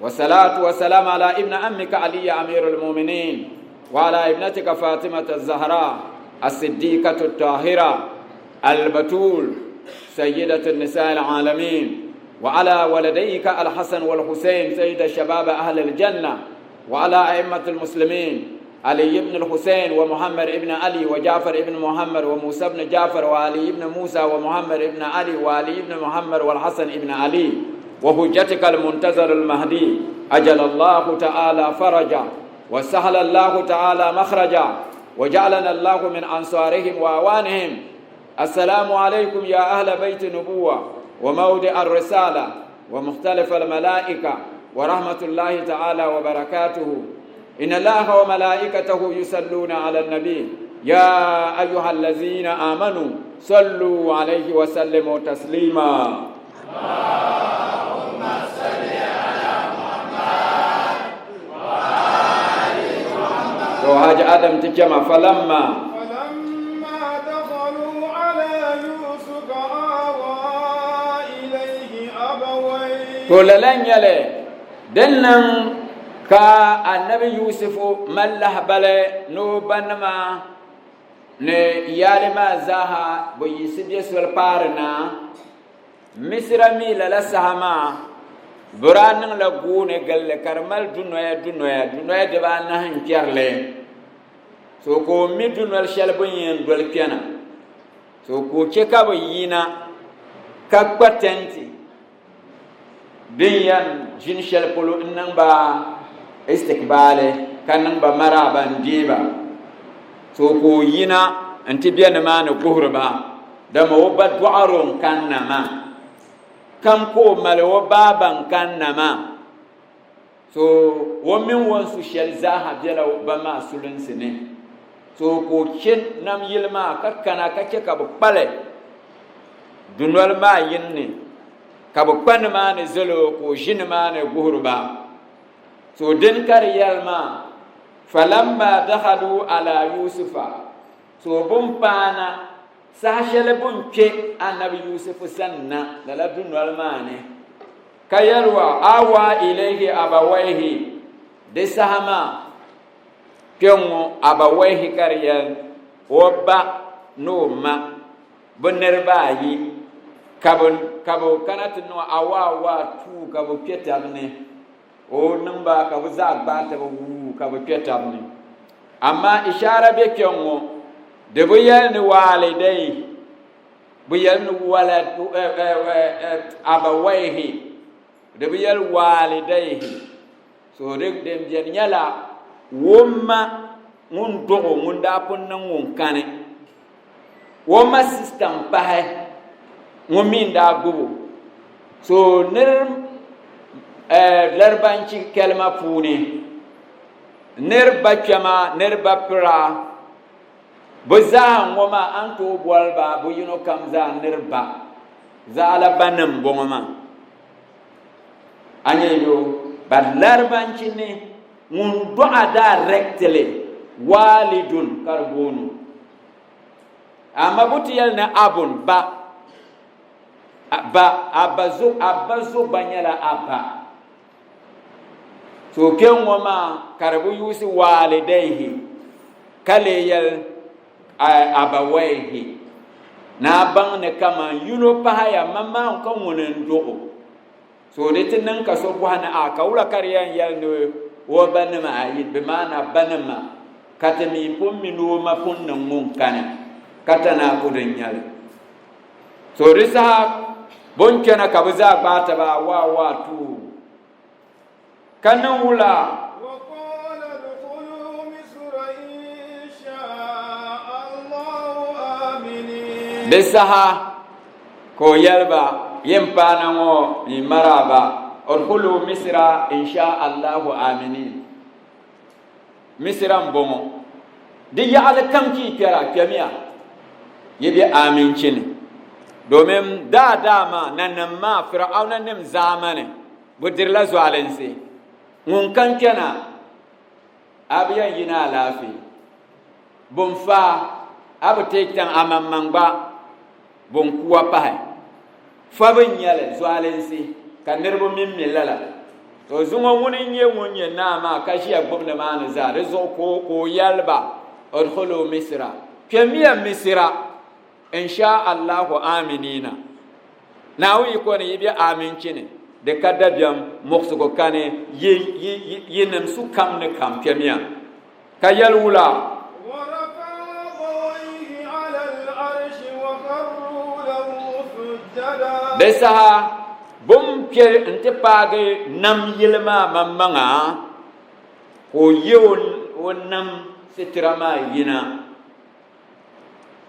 والصلاة والسلام على ابن عمك علي أمير المؤمنين وعلى ابنتك فاطمة الزهراء الصديقة الطاهرة البتول سيدة النساء العالمين وعلى ولديك الحسن والحسين سيد الشباب أهل الجنة وعلى أئمة المسلمين علي بن الحسين ومحمد بن علي وجعفر بن محمد وموسى بن جعفر وعلي بن موسى ومحمد بن علي وعلي بن محمد والحسن بن علي وحجتك المنتظر المهدي أجل الله تعالى فرجا وسهل الله تعالى مخرجا وجعلنا الله من أنصارهم وأوانهم السلام عليكم يا أهل بيت النبوة وموضع الرسالة ومختلف الملائكة ورحمة الله تعالى وبركاته إن الله وملائكته يصلون على النبي يا أيها الذين آمنوا صلوا عليه وسلموا تسليما اللهم صل على محمد وآل محمد وهاج آدم تجمع فلما فلما دخلوا على يوسف آوى إليه أبويه to lala n-nyɛli din niŋ ka anabi Yusufu mali lahibali ni o banima ni iyaali maa zaaha bi yiɣisi bɛ soli paari na Misira mi lala saha maa bɛ daa niŋla gooni gilli ka di mali dunoya dunoya dunoya dibaanahi n-kpɛri li so ka o mi dunoli shɛli bɛ ni yɛn doli kpɛna so ka o che ka bɛ yina ka kpa tɛnti din yɛn ʒini shɛli polo n-niŋ ba istikbaali ka niŋ ba maraaba n-deei ba so ka o yina nti be nimaani guhiri ba dama o ba dɔɣiro n-kanna maa kam ka o mali o baaba n-kanna maa so o mini o ni su shɛli zaaha bela o ba maa sulinsi ni so ka o che nam yili maa ka kana ka che ka bɛ kpali dunoli maa yini ni ka bɛ kpa nimaani zali o ka o ʒi nimaani guhiri ba so din ka di yɛli maa falamma dakhalu ala yusufa so bɛ ni paana saha shɛli bɛ ni kpe anabi yusufu sani na lala dunoli maa ni ka yɛli wa awa ilayhi abawaihi di saha maa kpɛŋŋo abawaihi ka di yɛli o ba ni o ma bɛ niriba ayi ka bɛ kana ti niŋ awa awa tuu ka bɛ kpɛ tabi ni o niŋ ba ka bɛ zaa gbaai taba wuu ka bɛ kpɛ tabi ni amaa ishaara be kpɛŋŋo Di bi yɛli ni waalidayhi, bi yɛli ni walad abawayhi, di bi yɛli waalidayhi. So di din beni nyɛla o ma ŋun dɔɣi o ŋun daa pun niŋ ŋun kani, o ma sista m-pahi ŋun mi n-daa gbubi o. So nir Laribanchi kalima puuni nir ba kpɛma, nir ba pira, bɛ zaa ŋɔ maa a ni tooi boli ba bɛ yino kam zaa nir ba zaɣila banim m-bɔŋɔ maa. A nyɛ yo ba Laribanchi ni ŋun dɔɣa directly waalidun ka di booni o. Amaa bɛ ti yɛli ni abun ba, ba, a ba zo, a ba zo gba nyɛla a ba. So kpɛŋŋɔ maa ka di bi yuusi waalidaihi ka lee yɛli abawaihi ni a baŋ ni kaman yino pahaya maŋmaŋ ka ŋuni n-dɔɣ o. So di ti niŋ ka so bɔhi ni a ka wula ka di yɛn yɛli ni o ba nima ayi bɛ maana ba nima ka ti mi pun mi ni o ma pun niŋ ŋun kani ka ti naa ku din nyɛli. So di saha bɛ ni kpɛna ka bɛ zaa gbaai taba waa waa tuu ka niŋ wula? Di saha ka o yɛli ba, Yin paana ŋɔ yi maraba, udkhulu Misra insha Allahu aminin. Misira m-bɔŋɔ, di yaɣili kam ka yi kpɛra, kpɛmiya yi be aminchi ni, domin daadaa maa, nanim maa, Fir'aunanim zaamani, bɛ dirila zualinsi. Ŋun kam kpɛna, a bi yɛn yi ni alaafee. Bun fa, a bi teei kpɛŋ amaŋmaŋ gba, bun kuwa pahi. Fa bi nya li, zualinsi, ka niriba mi mi lala. To zuŋɔ ŋuni n-nyɛ ŋun nyɛ naa maa ka ʒiya gbubi nimaani zaa? Di zuɣu ka o yɛli ba, Udkhulu Misra, kpɛmiya Misira, insha Allahu aminina. Naawuni yiko ni yi be aminchi ni, di ka dabiɛm, muɣisigu kani, yinim su kam ni kam kpɛmiya. Ka yɛli wula? Di saha bɛ ni kpe nti paagi nam yili maa maŋmaŋa, ka o ye o nam sitira maa yina.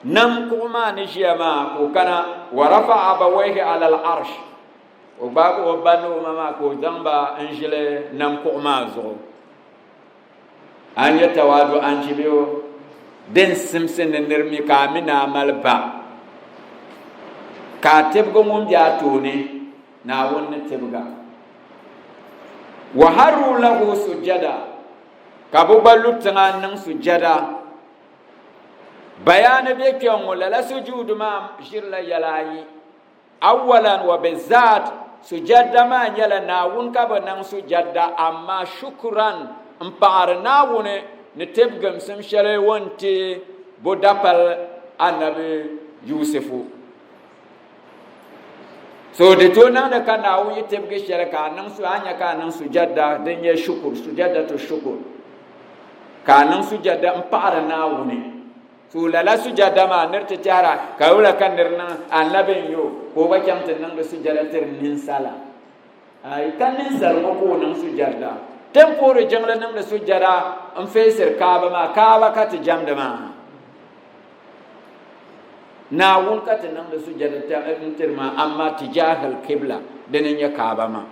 Nam kuɣu maa ni ʒiya maa ka o kana, wa rafa'a abawayhi ala al-arsh, o gbaagi o ba ni o ma maa ka o zaŋ ba n-ʒili nam kuɣu maa zuɣu. A ni nyɛ tawaadu anchibiho din simsi ni nir mi ka a mi ni a mali ba, ka a tibigi ŋun be a tooni, Naawuni ni tibig a. Wa harru lahu sujada, ka bɛ gba lu tiŋa n-niŋ sujada. Bayaani be kpɛŋŋo, lala sujuudu maa ʒirila yɛla ayi. Awalan wa bizaat, sujadda maa nyɛla Naawuni ka bɛ niŋ sujadda, amaa shukran m paɣiri Naawuni ni tibgimsim shɛli o ni ti bo dapali Anabi Yusifu. So di tooi niŋdi ka Naawuni yi tibgi shɛli ka a niŋ su, a nya ka a niŋ sujadda din nyɛ shukur, sujaddatu shukur, ka a niŋ sujadda m paɣiri Naawuni. To lala sujada maa nir ti tɛhira ka wula ka nir niŋ anabi n-nyɛ o ka o gba chaŋ ti niŋdi sujada tiri ninsala? Ayi, ka ninsal ŋɔ ka o niŋ sujada. Ti ni puhiri jiŋli niŋdi sujada n-feesiri Kaaba maa, Kaaba ka ti jɛmdi maa. Naawuni ka ti niŋdi sujada n-tiri maa, amaa tijahil kibla dini n-nyɛ Kaaba maa.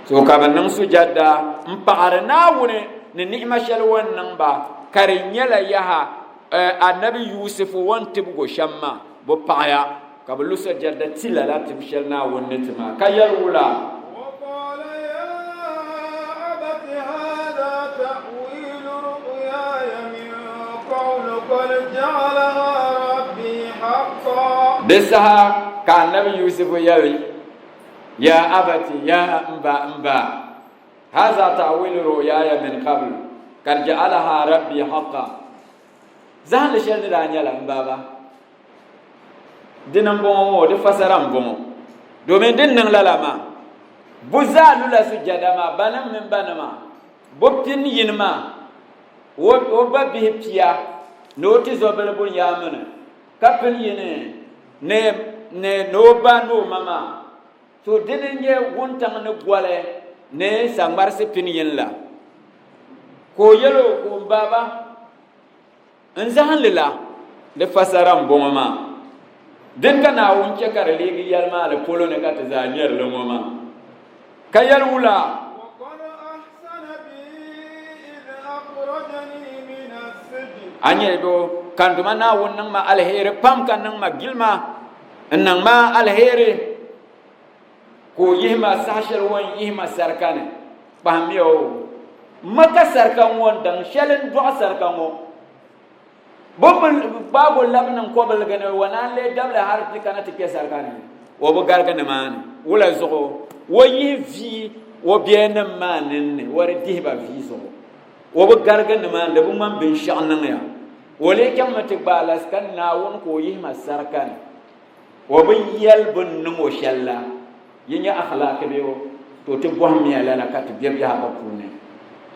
So ka bɛ niŋ sujada m-paɣiri Naawuni ni ni'ima shɛli o ni niŋ ba, ka di nyɛla yaha Anabi Yusufu o ni tibig o shɛm maa, bɛ paɣiya ka bɛ lu sujada ti lala tib shɛli Naawuni ni ti maa, ka yɛli wula? Di saha ka Anabi Yusufu yɛli. Ya abati, ya m ba, m ba, haza ta'wilu ru'yaya min qabl, kad ja'alaha rabbi haqqa. Zahinli shɛli ni daa nyɛla, m baaba, dini m-bɔŋɔ ŋɔ, di fasara m-bɔŋɔ. Domin din niŋ lala maa, bɛ zaa lula sujada maa, banim mini banima, bɛ pini yini maa, o ba bihi pia. ni o tizɔbili Bunyaamini ka pini yi ni ni ni ni o ba ni o ma maa. To dini n-nyɛ wuntaŋ ni goli ni saŋmarisi pini yini la. Ka o yɛl o, ka o m baaba, N zahim li la, di fasara m-bɔŋɔ maa. Din ka Naawuni chɛ ka di leegi yɛlimaali polo ni ka ti zaa nyari li ŋɔ maa. Ka yɛli wula? A nyɛ do ka n Duuma Naawuni niŋ ma aliheri pam ka niŋ ma gilima n-niŋ ma aliheri ka o yihi ma saha shɛli o ni yihi ma sarika ni. Kpahimmiya o. M ma ka sarika ŋɔ n-daŋ shɛli n-dɔɣi sarika ŋɔ. Bɛ bi gbaag o labi niŋ kɔbiligi ni o naan lee dabili hal ti kana ti kpe sarika ni. O bi garigi nimaani. Wula zuɣu? O yihi vi o biɛyanim maa ninni, o di dihi ba vi zuɣu. O bi garigi nimaani, di bi ŋmani binshɛɣu niŋya. O lee chaŋmi ti gbaai alahisika ni Naawuni ka o yihi ma sarika ni. O bi yɛli bɛ ni niŋ o shɛli la. Yi nya akhlaaki bee o? To ti bɔhimmiya lala ka ti be biɛhigu puuni.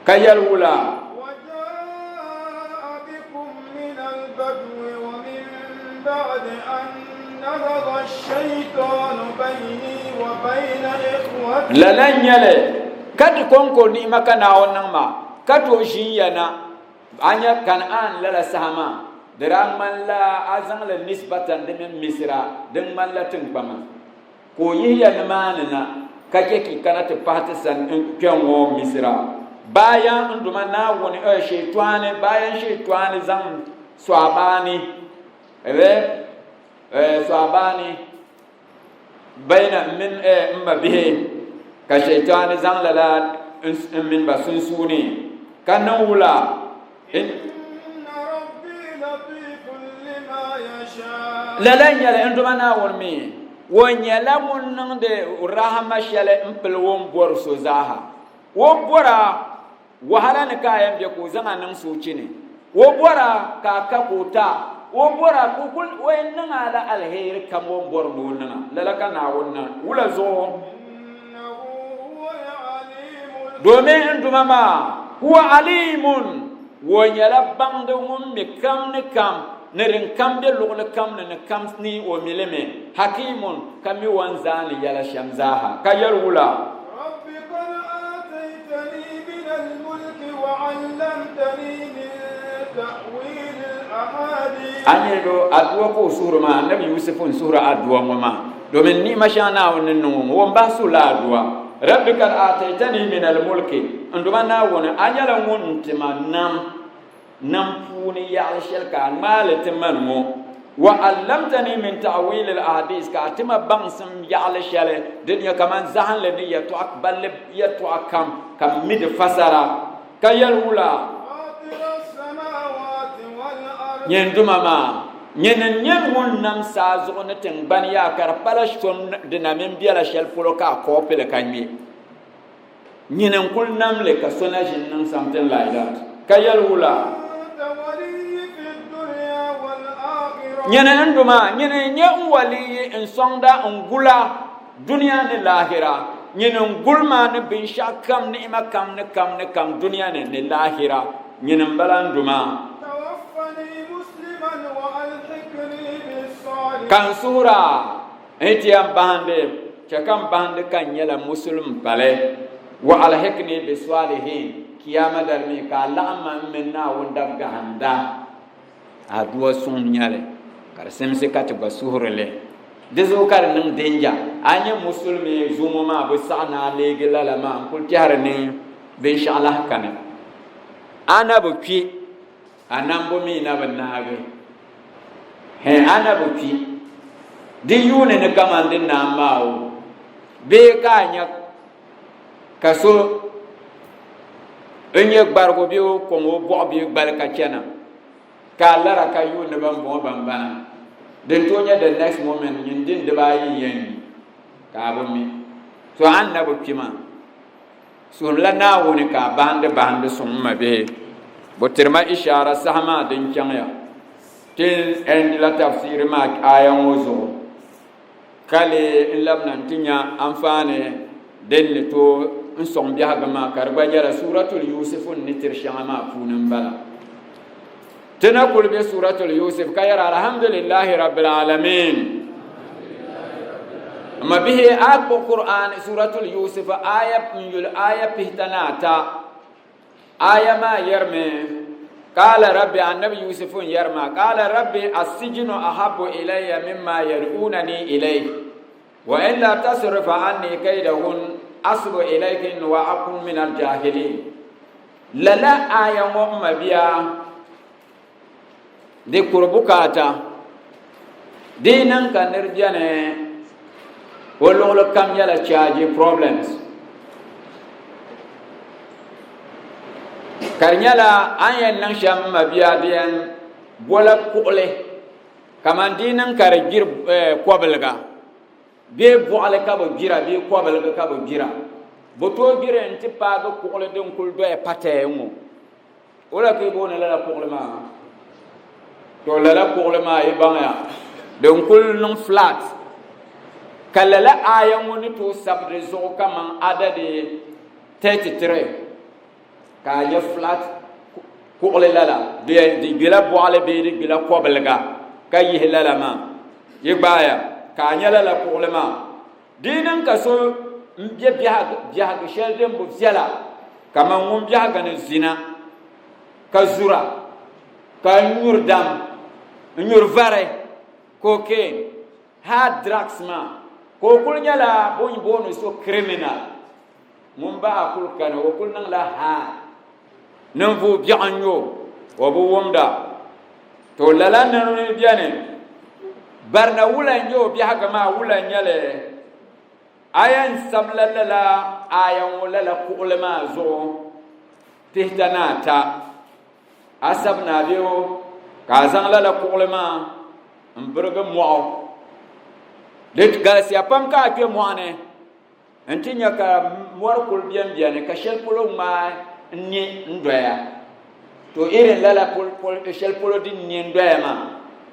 Ka yɛli wula? وجاء بكم من البدو ومن بعد أن نزغ الشيطان بيني وبين إخوتي Lala n-nyɛ li, ka di kɔŋko ni'ima ka Naawuni niŋ ma, ka tooi ʒin ya na. A nya Kanaan lala saha maa, di daa ŋmanila a zaŋ li nisbatan di mini Misira din ŋmanila tiŋkpaŋa. Ka o yihi ya nimaani na, ka chɛ ka yi kana ti pahi ti sani n-kpe ŋ-ŋɔ Misira. Bayan n Duuma Naawuni, eh, Shɛitɔni, bayan Shɛitɔni zaŋ sɔabani, eh, eh, sɔabani bayina m mini, eh, m mabihi, ka Shɛitɔni zaŋ lala n mini ba sunsuuni, ka niŋ wula? Inna Rabbi latifun lima yasha. Lala n-nyɛli, n Duuma Naawuni mi, o nyɛla ŋun niŋdi rahama shɛli m-pili o ni bɔri so zaaha. O bɔra wahala ni ka a yɛn be ka o zaŋ a niŋ soochi ni. O bɔra ka a ka ka o ti a. O bɔra ka o kul o yɛn niŋ a la aliheri kam o ni bɔri ni o niŋ a. Lala ka Naawuni niŋ. Wula zuɣu? Domin n Duuma maa, huwa aliimun, o nyɛla baŋdi ŋun mi kam ni kam, ni din kam be luɣili kam ni ni kam ni o mi li mi, hakiimun, ka mi o ni zaani yɛla shɛm zaaha. Ka yɛli wula? Rabbi qad aataytani min al-mulki wa 'allamtani min ta'wili al-ahadith. A ni do aduwa ka o suhiri maa, Annabi Yusuf n-suhiri aduwa ŋɔ maa. Domin ni'ima shɛŋa Naawuni ni niŋ o ŋɔ, o ni bahi suhila aduwa, Rabbi kad aataytani min al-mulki, n Duuma Naawuni, a nyɛla ŋun n-ti ma nam, nam puuni yaɣili shɛli ka a ŋmaai li ti ma ni ŋɔ, wa allamtani min ta'wili al-ahadith, ka a ti ma baŋsim yaɣili shɛli din nyɛ kaman zahinli ni yɛtɔɣa balli yɛtɔɣa kam, ka m mi di fasara, ka yɛli wula? Nyini Duuma maa, nyini n-nyɛ ŋun nam saa zuɣu ni tiŋgbani yaa ka di pala so di na mini bela shɛli polo ka a kɔɔpi li ka ŋme. Nyini n-kul nam li ka so na ʒi n-niŋ something like that. Ka yɛli wula? Nyini n Duuma, nyini n-nyɛ n waliyi, n sɔŋda, n gula. Dunia ni laahira, nyini n-guli ma ni binshɛɣu kam, ni'ima kam ni kam ni kam dunia ni ni laahira, nyini m-bala n Duuma. Ka n suhir a, n yi ti yɛn bahindi, chɛ ka m bahindi ka n nyɛla Musulim pali. Wa alhikni bi salihin, Kiyama dali mi ka a laɣim ma m mini Naawuni dab gahinda. Aduwa suŋ n-nyɛ li ka di simsi ka ti gba suhiri li. Di zuɣu ka di niŋ danger. A nya musulimi zuŋɔ maa bi saɣi ni a leegi lala maa n-kuli tɛhiri ni binshɛɣu lahi kani. A na bi kpi, a nambu mi na bi naagi. Hɛn a na bi kpi. Di yuuni ni kaman di naam maa o bee ka a nya ka so n-nyɛ gbarigu bee o kɔŋ o bɔɣu bee gbali ka chana ka a lara ka yuuni ban bɔŋɔ ban bana din tooi nyɛ the next moment nyin din dibaayi n-yɛn yi ka a bi mi so a ni na bi kpi maa suhumla Naawuni ka a bahindi bahindi suŋ m ma bihi bɛ tiri ma ishaara saha maa din chaŋya ti end la tafsiiri maa aaya ŋɔ zuɣu. Ka lee n labina nti nya anfaani din ni tooi n sɔŋ biɛhigu maa, ka di gba nyɛla Suuratul Yuusufu ni tiri shɛŋa maa puuni m-bala. Ti na kuli be Suratul Yusuf ka yɛri Alhamdulillahi Rabbil Alamin. M ma bihi a kpuɣi Qur'an Suratul Yusuf aya n yuli aya pihita ni ata. Aya maa yɛrimi, Qaala Rabbi Annabi Yusuf n yɛri maa, Qaala Rabbi as-sijnu ahabbu ilayya mimma yad'unani ilayhi wa illa tasrif anni kaydahun asbu ilaykin wa akun min al-jahilin. Lala aya ŋɔ m mabia di kuri bukaata di yi niŋ ka nir beni o luɣili kam nyɛla charge problems ka di nyɛla a ni yɛn niŋ shɛm m mabia di yɛn bola kuɣili kamani di yi niŋ ka di gbiri kɔbiliga Bee bɔɣili ka bɛ gbira bee kɔbiligi ka bɛ gbira. Bɛ tooi gbiri nti paagi kuɣili din kuli doya patɛɛ ŋɔ. Wula ka yi booni lala kuɣili maa? To lala kuɣili maa yi baŋya din kuli niŋ flat ka lala aaya ŋɔ ni tooi sabi di zuɣu kaman adadi 33 ka a nya flat kuɣili lala di gbila bɔɣili bee di gbila kɔbiliga ka yihi lala maa yi gbaaya ka a nya lala kuɣili maa di yi niŋ ka so n bɛ biɛhigu shɛli din bi viɛla kamani ŋun biɛhigu ni zina ka zura ka nyuri dam n nyuri vari cocaine hard drugs maa ka o kuli nyɛla bɛ ni booni so criminal Ŋun bahi kuli kani o kuli niŋla haa ninvuɣ biɛɣu n-nyɛ o, o bi wumda. To lala niriba mi beni, barina wula n-nyɛ o biɛhigu maa wula n-nyɛ li? A yɛn sabila lala aaya ŋɔ lala kuɣili maa zuɣu pihita ni ata. A sabi ni a be o ka a zaŋ lala kuɣili maa m-birigi mɔɣu. Di galisiya pam ka a kpe mɔɣu ni. N ti nya ka mɔri kuli bɛnbɛni ka shɛli polo ŋmaai n-ne n-doya. To irin lala shɛli polo din ne n-doya maa,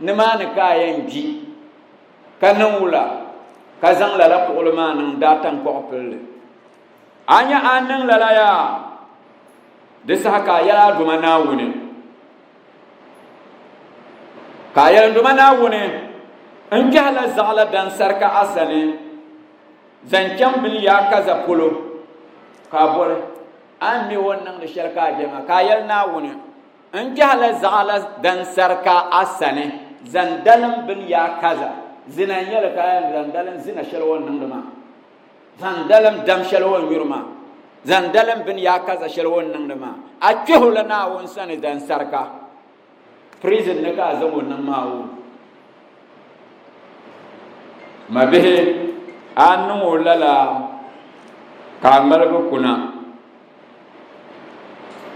nimaani ka a yɛn gbi ka niŋ wula ka zaŋ lala kuɣili maa niŋ daa taŋkɔɣu pili li. A nya a ni niŋ lala yaa, di saha ka a yɛli a Duuma Naawuni. Ka a yɛli n Duuma Naawuni, n kpɛhila zaɣila dansarika a sani. Zaŋ chaŋ bini yaa kaza polo, ka a boli, A ni mi o ni niŋdi shɛli ka a je maa, ka a yɛli Naawuni, N kpɛhila zaɣila dansarika a sani, zaŋ dalim bini yaa kaza. Zina n-nyɛ li ka a yɛn zaŋ dalim zina shɛli o ni niŋdi maa, zaŋ dalim dam shɛli o ni nyuri maa, zaŋ dalim bini yaa kaza shɛli o ni niŋdi maa. A kpɛh o la Naawuni sani dansarika. Prison ni ka a zaŋ o niŋ maa o mabihi a niŋ o lala ka a ŋmaligi kuna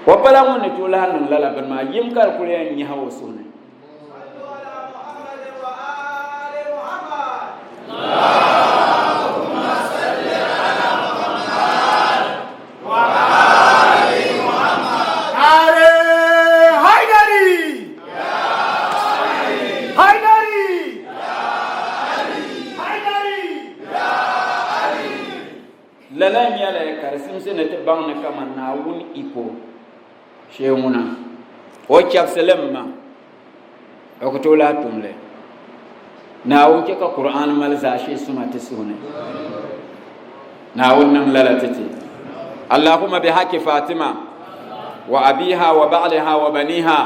o pala ŋun ni tooi lahi niŋ lala bini maa yim ka di kuli yɛn nyahi o suhu ni. Lala n-nyɛli ka di simsi ni ti baŋ ni kaman Naawuni iko shee ŋuna, o chɛbisi li mi o ku tooi lahi tum li. Naawuni chɛ ka Kur'aani mali zaashee suma ti suhu ni. Naawuni niŋ lala ti ti. Allahumma bi haqi Fatima wa abiha wa ba'liha wa baniha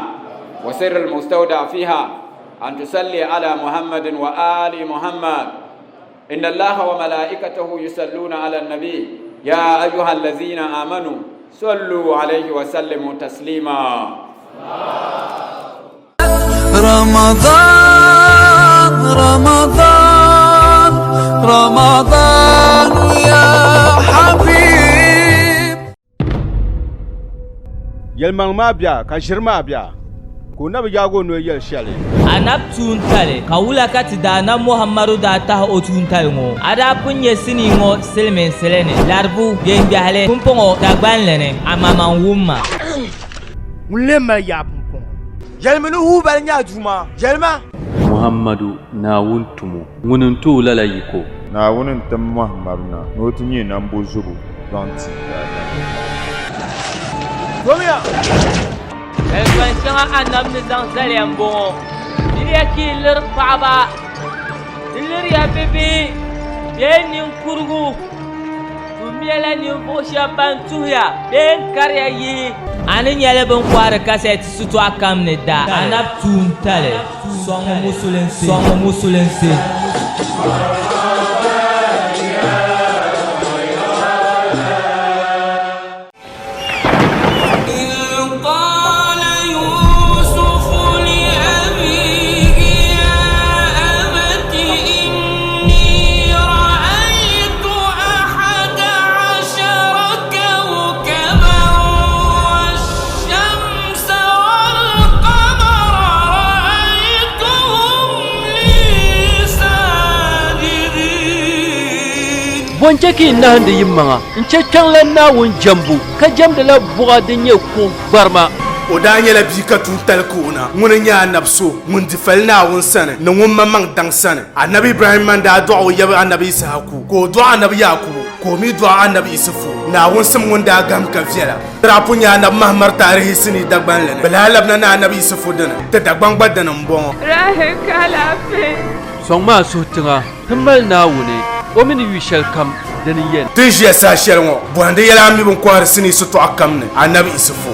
wa sirri al-mustawda fiha an tusalli ala Muhammadin wa ali Muhammad. Inna Allaha wa malaikatahu yusalluna ala nabi ya ayyuha allazina amanu sallu alayhi wa sallimu taslima. Ramadan, Ramadan, Ramadan ya Habib. Yɛlimaŋli maa bia ka ʒiri maa bia, ka o na bi yaag o noli yɛli shɛli. Anabi tuuntali, ka wula ka ti Daanab Muhammadu daa tahi o tuuntali ŋɔ? A daa pun nya sinii ŋɔ silimiinsili ni, Laribu, Gengahili, pumpɔŋɔ Dagbanli ni, amaa man wumma. Ŋun lee mali yaa pumpɔŋɔ? Yɛlimi ni Hubal nyɛ a Duuma. Yɛlima! Muhammadu, Naawuni tumo, ŋuni n-ti o lala yiko. Naawuni n-tim Muhammadu na ni o ti nyɛ nambozobo zaŋ ti daadamnim. Domiya! Kaligbani shɛŋa Anabi ni zaŋ zaliya m-bɔŋɔ, Miriya ka yi liri paɣiba, di liriya bibihi bee ninkurigu, tummiya ninvuɣ shɛb ban tuhiya bee n-kariya yihi. A ni nyɛli bɛ ni kɔhiri kasɛti sitɔɣu kam ni da. Anabi tuuntali sɔŋmi musulinsi. Sɔŋmi musulinsi. Bɔ n-chɛ ka yi nahindi yimaŋa n-chɛ kpiɔŋlan Naawuni jɛmbu, ka jɛmdila buɣa din nyɛ kuɣ gbarima? O daa nyɛla bia ka tuuntali ka o na. Ŋuni n-nyɛ anabi so ŋun di fali Naawuni sani ni ŋun maŋmaŋ daŋ sani. Anabi Ibrahimma n-daa dɔɣi o yab anabi Issahaku, ka o dɔɣi anabi Yaakubu, ka o mi dɔɣi anabi Isufu. Naawuni sim ŋun daa gahim ka viɛla. Ti daa pun nya anabi Mahamar taarihi sinii Dagbanli ni. Bɛ lahi labina ni anabi Isufu dini, ti Dagbaŋ gba dini m-bɔŋɔ. Rahim ka alaafee. Sɔŋmi a suhu tiŋa. Ti mali Naawuni, o mi ni yu shɛlikam, dini n-yɛn. Ti ni ʒiya saha shɛli ŋɔ, bɔhindi yɛla a mi bɛ ni kɔhiri sinii sitɔɣu kam ni, Anabi Isufu.